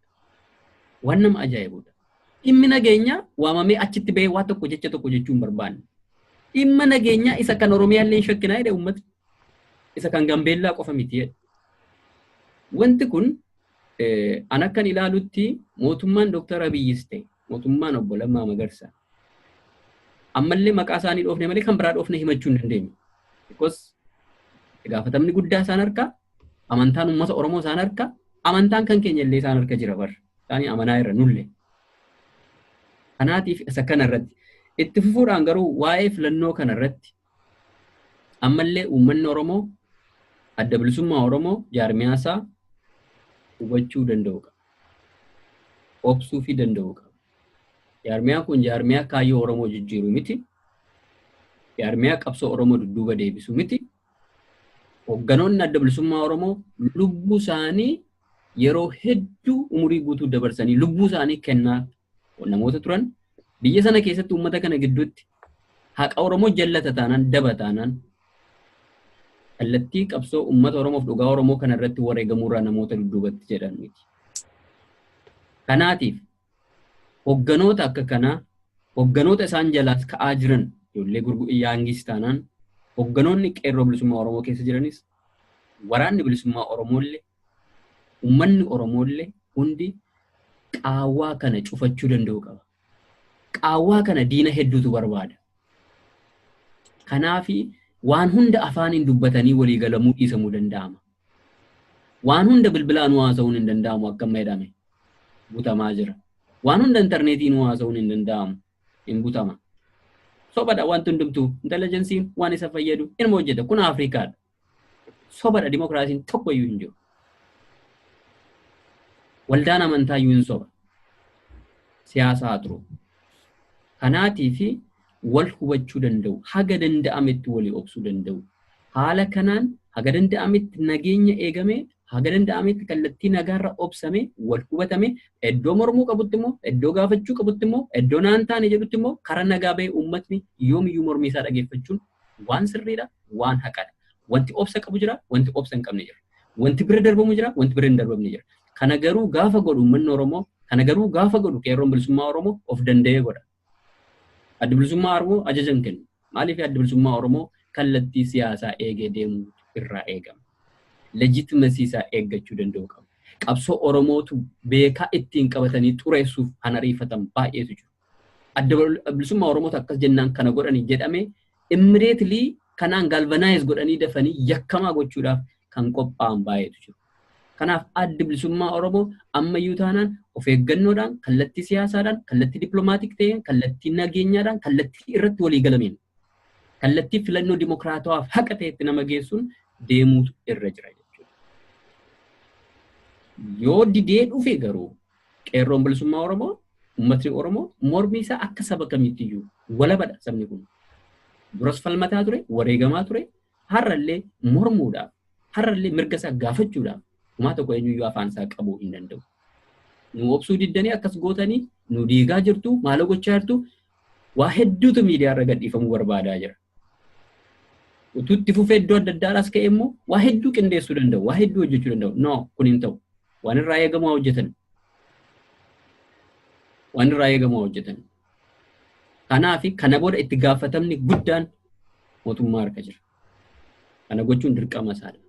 Waan nama ajaa'ibudha. Dhimmi nageenyaa waamamee achitti ba'ee waa tokko jecha tokko jechuu hin barbaanne. Dhimma nageenyaa isa kan Oromiyaa illee hin shakkinaa jedhe uummati. Isa kan Gambeellaa qofa miti jedhe. Wanti kun an akkan ilaalutti mootummaan Dooktar Abiyyis ta'e mootummaan obbo Lammaa Magarsaa ammallee maqaa isaanii dhoofne malee kan biraa dhoofne himachuu hin dandeenyu. Because gaafatamni guddaa isaan harka, amantaan uummata Oromoo isaan harka, amantaan kan keenya illee isaan harka jira bar. Isaanii amanaa irra nulle. Kanaatiif isa kana irratti itti fufuudhaan garuu waa'ee filannoo kana irratti ammallee uummanni Oromoo Adda Bilisummaa Oromoo jaarmiyaasaa hubachuu danda'u qaba. Obsuu fi danda'u qaba. Jaarmiyaan kun jaarmiyaa kaayyoo Oromoo jijjiiru miti. Jaarmiyaa qabsoo Oromoo dudduuba deebisu miti. Hoogganoonni Adda Bilisummaa Oromoo lubbuu isaanii yeroo hedduu umurii guutuu dabarsanii lubbuu isaanii kennaa namoota turan, biyya sana keessatti uummata kana gidduutti haqa Oromoo jallata taanaan, daba taanaan, kallattii qabsoo uummata Oromoof dhugaa Oromoo kana irratti wareegamuurraa namoota dudduubatti jedhan miti. Kanaatiif hogganoota akka kanaa Hogganoota isaan jalaas ka'aa jiran ijoollee yaangis taanaan hogganoonni qeerroo bilisummaa Oromoo keessa jiranis waraanni bilisummaa Oromoollee uummanni Oromoollee hundi qaawwaa kana cufachuu danda'u qaba. Qaawwaa kana diina hedduutu barbaada. Kanaafi waan hunda afaaniin dubbatanii walii galamuu dhiisamuu danda'ama. Waan hunda bilbilaan haasa'uun hin danda'amu akka amma jedhame butamaa jira. Waan hunda intarneetiin haasa'uun hin danda'amu hin butama. Sobadha wanti hundumtuu intelligensiin waan isa fayyadu inuma hojjeta kun Afrikaadha. Sobadha dimokiraasiin tokko iyyuu hin jiru. Waldaan amantaa iyyuu hin soba. Siyaasa haa turu. Kanaatii fi wal hubachuu danda'u haga danda'ametti walii obsuu danda'u. Haala kanaan haga danda'ametti nageenya eegame haga danda'ametti kallattii nagaarra obsame wal hubatame iddoo mormuu qabutti immoo iddoo gaafachuu qabutti immoo iddoo naan taane jedhutti immoo karaa nagaa bahee uummatni yoomiyyuu mormii isaa dhageeffachuun waan sirriidha waan haqadha. Wanti obsa qabu jira wanti obsa hin qabne jira. Wanti bira darbamu jira wanti bira hin darbamne jira. Kana garuu gaafa godhu uummanni Oromoo kana garuu gaafa godhu qeerroon bilisummaa Oromoo of danda'ee godha. Addi bilisummaa Oromoo ajaja hin kennu. Maaliif addi bilisummaa Oromoo kallattii siyaasaa eegee deemuu irraa eegama. Legitimacy isaa eeggachuu danda'u qaba. Qabsoo Oromootu beekaa ittiin qabatanii xureessuuf kan ariifatan baay'eetu jiru. Adda bilisummaa Oromootu akkas jennaan kana godhanii jedhamee immediately kanaan galvanize godhanii dafanii yakkamaa gochuudhaaf kan qophaa'an baay'eetu jiru. Kanaaf addi bilisummaa Oromoo ammayyuu taanaan of eeggannoodhaan kallattii siyaasaadhaan kallattii dippiloomaatiik ta'een kallattii nageenyaadhaan kallattii irratti walii galameen kallattii filannoo dimokiraatawaaf haqa ta'etti nama geessuun deemuutu irra jira jechuudha. Yoo didee dhufe garuu qeerroon bilisummaa Oromoo uummatni Oromoo mormii isaa akka saba kamiitti iyyuu walabadha sabni kun. Duras falmataa ture, wareegamaa ture, har'allee mormuudhaaf, har'allee mirga isaa gaafachuudhaaf homaa tokko eenyuyyuu afaan isaa qabuu hin danda'u. Nu obsuu diddanii akkas gootanii nu diigaa jirtu, maaloo gochaa jirtu, waa hedduutu miidiyaa irra gadhiifamuu barbaadaa jira. Utuu itti fufee iddoo adda addaadhaas ka'e immoo waa hedduu qindeessuu danda'u, waa hedduu hojjechuu danda'u. No, kun hin ta'u. Waan irraa eegamu haa hojjetan. Waan irraa eegamu haa hojjetan. Kanaaf kana booda itti gaafatamni guddaan mootummaa harka jira. Kana gochuun dirqama isaadha.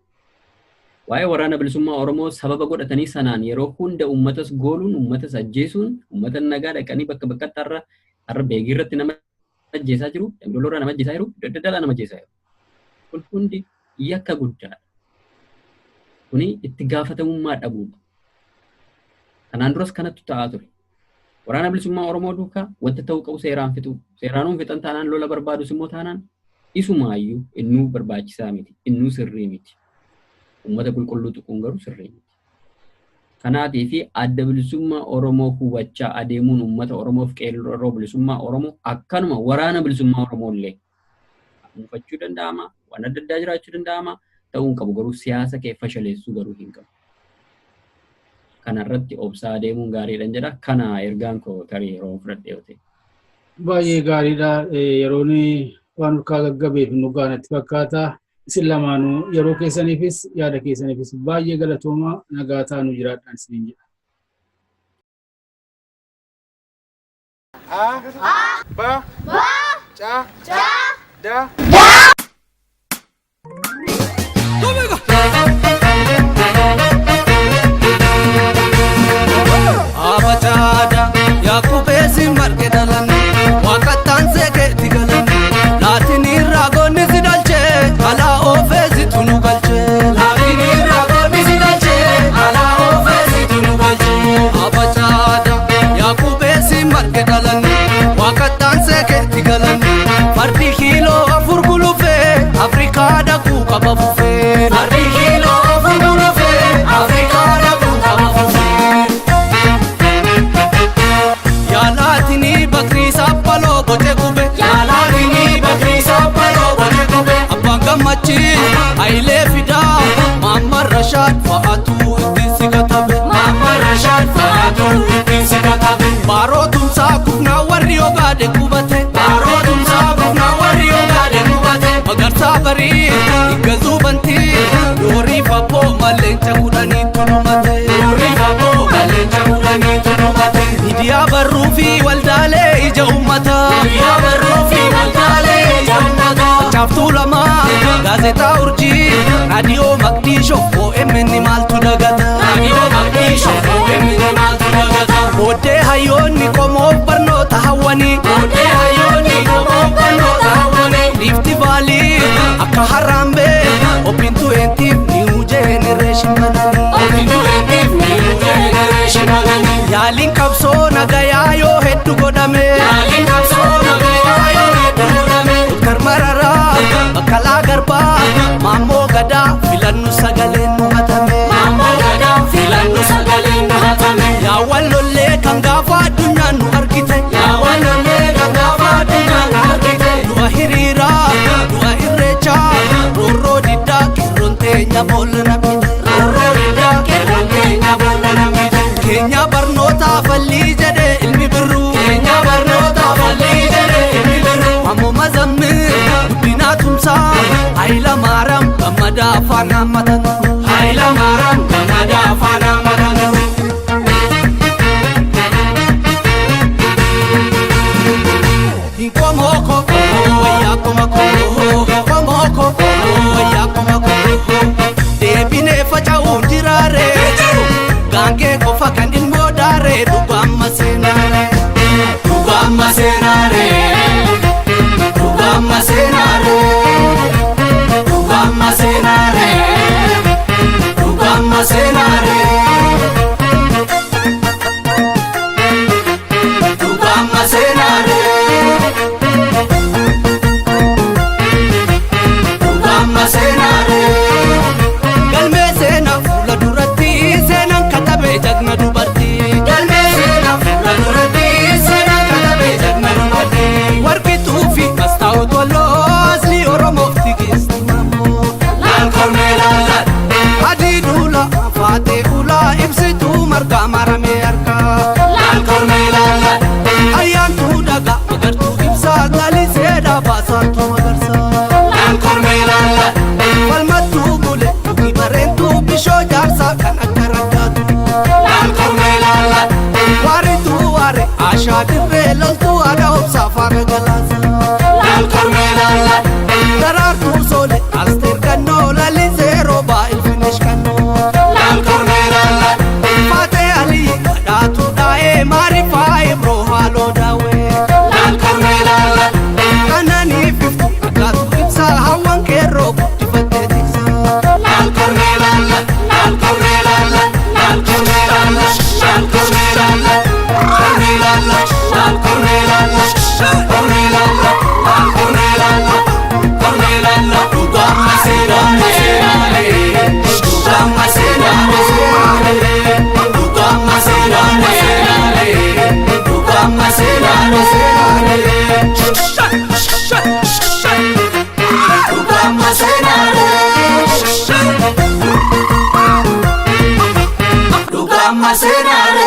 Waa'ee waraana bilisummaa Oromoo sababa godhatanii sanaan yeroo hunda uummatas gooluun, uummatas ajjeesuun, uummata nagaa dhaqanii bakka bakkatti har'a har'a beegii irratti nama ajjeesaa jiru, dambidolloo nama ajjeesaa jiru, iddoo adda addaa nama ajjeesaa jiru. Kun hundi yakka guddaadha. Kuni itti gaafatamummaa dhabuudha. Kanaan duras kanattu ta'aa ture. Waraana bilisummaa Oromoo duukaa wanta ta'uu qabu seeraan fixuu. Seeraan fixan taanaan lola barbaadus immoo taanaan isumaayyuu innuu barbaachisaa miti. Innuu sirrii miti. Uummata qulqulluu tuquun garuu sirrii miti. Kanaatii fi adda bilisummaa Oromoo hubachaa adeemuun uummata Oromoof qeerroo bilisummaa Oromoo akkanuma waraana bilisummaa Oromoo illee muufachuu danda'ama, waan adda addaa jiraachuu danda'ama. Ta'uu hin qabu garuu siyaasa kee fashaleessuu garuu hin qabu. Kanarratti obsaa adeemuun gaariidha jedha. Kana ergaan koo tarii yeroo fudhadhe yoo ta'e. Baay'ee gaariidha. Yeroon waan urkaa gaggabeef nu gaanatti fakkaata. Isin lamaanuu yeroo keessaniifis yaada keessaniifis baay'ee galatoomaa nagaa taanuu jiraadhaan isiniin jedha. A B C D Abacaada Yaaqubeesi marge dhalan waaqattaan seekeetti galan laatinii raagoonni si dhalchee alaa oofeesi tunu galchee laatinii raagoonni si dhalchee alaa oofeesi tunu galchee Abacaada Yaaqubeesi marge dhalan waaqattaan seekeetti galan fardi kiiloo afur gulufee Afrikaa dhaquu qaba fufee fardi kiiloo afur gulufee Afrikaa dhaquu qaba fufee. Yaalaatinii bakrii saaphaloo boce gube. Yaalaatinii bakrii saaphaloo boce gube. Abbaan gammachii Hayilee fidaa Maamman Rashaad fa'aatu ittiin si katabe. Maamman Rashaad fa'aatu ittiin si katabe. Baaroo tumsaa kufnaa warri ogaade qubate. Baaroo tumsaa kufnaa warri ogaade qubate. Magarsaa barii higgazuu bantii yoorii fabboo maleenca kudhanii tulumate. Yoorii fabboo maleenca kudhanii tulumate. Miidiyaa barruu fi waldaalee ija uummataa. jannata. Guyyaa barruu fi malkaalee jannata. Caaftuu lama gaazexaa urjii raadiyoo maqdiishoo OMN maaltu dagata. Raadiyoo maqdiishoo OMN maaltu dagata. Booddee hayyoonni qomoof barnoota hawwanii. Booddee hayyoonni qomoof barnoota hawwanii. Riifti vaalii akka harraambee obbintu eentiif niiwu jenereeshin bananii. Obbintu eentiif niiwu jenereeshin bananii. Yaaliin qabsoo nagayaa yoo hedduu godhame. Yaaliin qabsoo nagayaa yoo hedduu godhame. Doktar Mararaa Baqqalaa Garbaa Maammoo Gadaa filannu sagaleen nu hatame. Maammoo Gadaa filannu sagaleen nu hatame. Yaawwan lollee kan gaafa addunyaan nu argite. Yaawwan lollee kan gaafa addunyaan nu argite. Du'a hiriiraa du'a irreechaa roorroo diddaa qeerroon teenya boolla namite. Roorroo diddaa qeerroon teenya boolla namite. Keenya barnoota fallii jedhee ilmi birruu. Keenya barnoota fallii jedhee ilmi birruu. Ammoo mazammil guddinaa tumsaa Hayila Maaraam gammadaa afaan hammatan. Hayila Maaraam gammadaa afaan hammatan. Hinkomoko wayyaa komako komoko wayyaa komako deebinee faca'uun jiraare gaangee qofa kan ilmoo daare dhugaamma seenaare dhugaamma seenaare dhugaamma seenaare dhugaamma seenaare dhugaamma seenaare dhugaamma seenaare. Dhugaamma seenaare. Galmee seenaa fuula duratti seenaan katabee jagna dubartii. Galmee seenaa fuula duratti seenaan katabee jagna dubartii. Warqituu fi mastaa'ot walloo asli Oromoof tigisti maammoo. Laal kormee laal adii duula faatee ulaa ibsituu margaa maramee harkaa. Laal kormee laal ayyaantuu dhagaa magartuu ibsaa galiseedhaa baasaantuu magarsaa. Laal kormee laal falmattuu bule dhugni bareentuu bishoo jaarsaa kan akka raggaatu. Laal kormee laal waarituu waare ashaa dirree loltuu aadaa obsaa faana galaasa. Laal kormee laal daraartuu soole asteer kannoo lalisee roobaa ilfinesh kannoo. Laal kormee laal faatee alii kadhaatuu dhaa'ee maarifaa ibroo haaloo daawwee. Laal kormee laal kananii fiftu akkaatu ibsaa hawwan qeerroo guddifattee tiksaa. Laal kormee laal laal kormee laal laal kormee laal laal kormee laal kormee laal laal kormee laal kormee laal laal kormee laal kormee laal dhugaamma seenaare dhugaamma seenaare dhugaamma seenaare dhugaamma seenaare dhugaamma seenaare dhugaamma seenaare.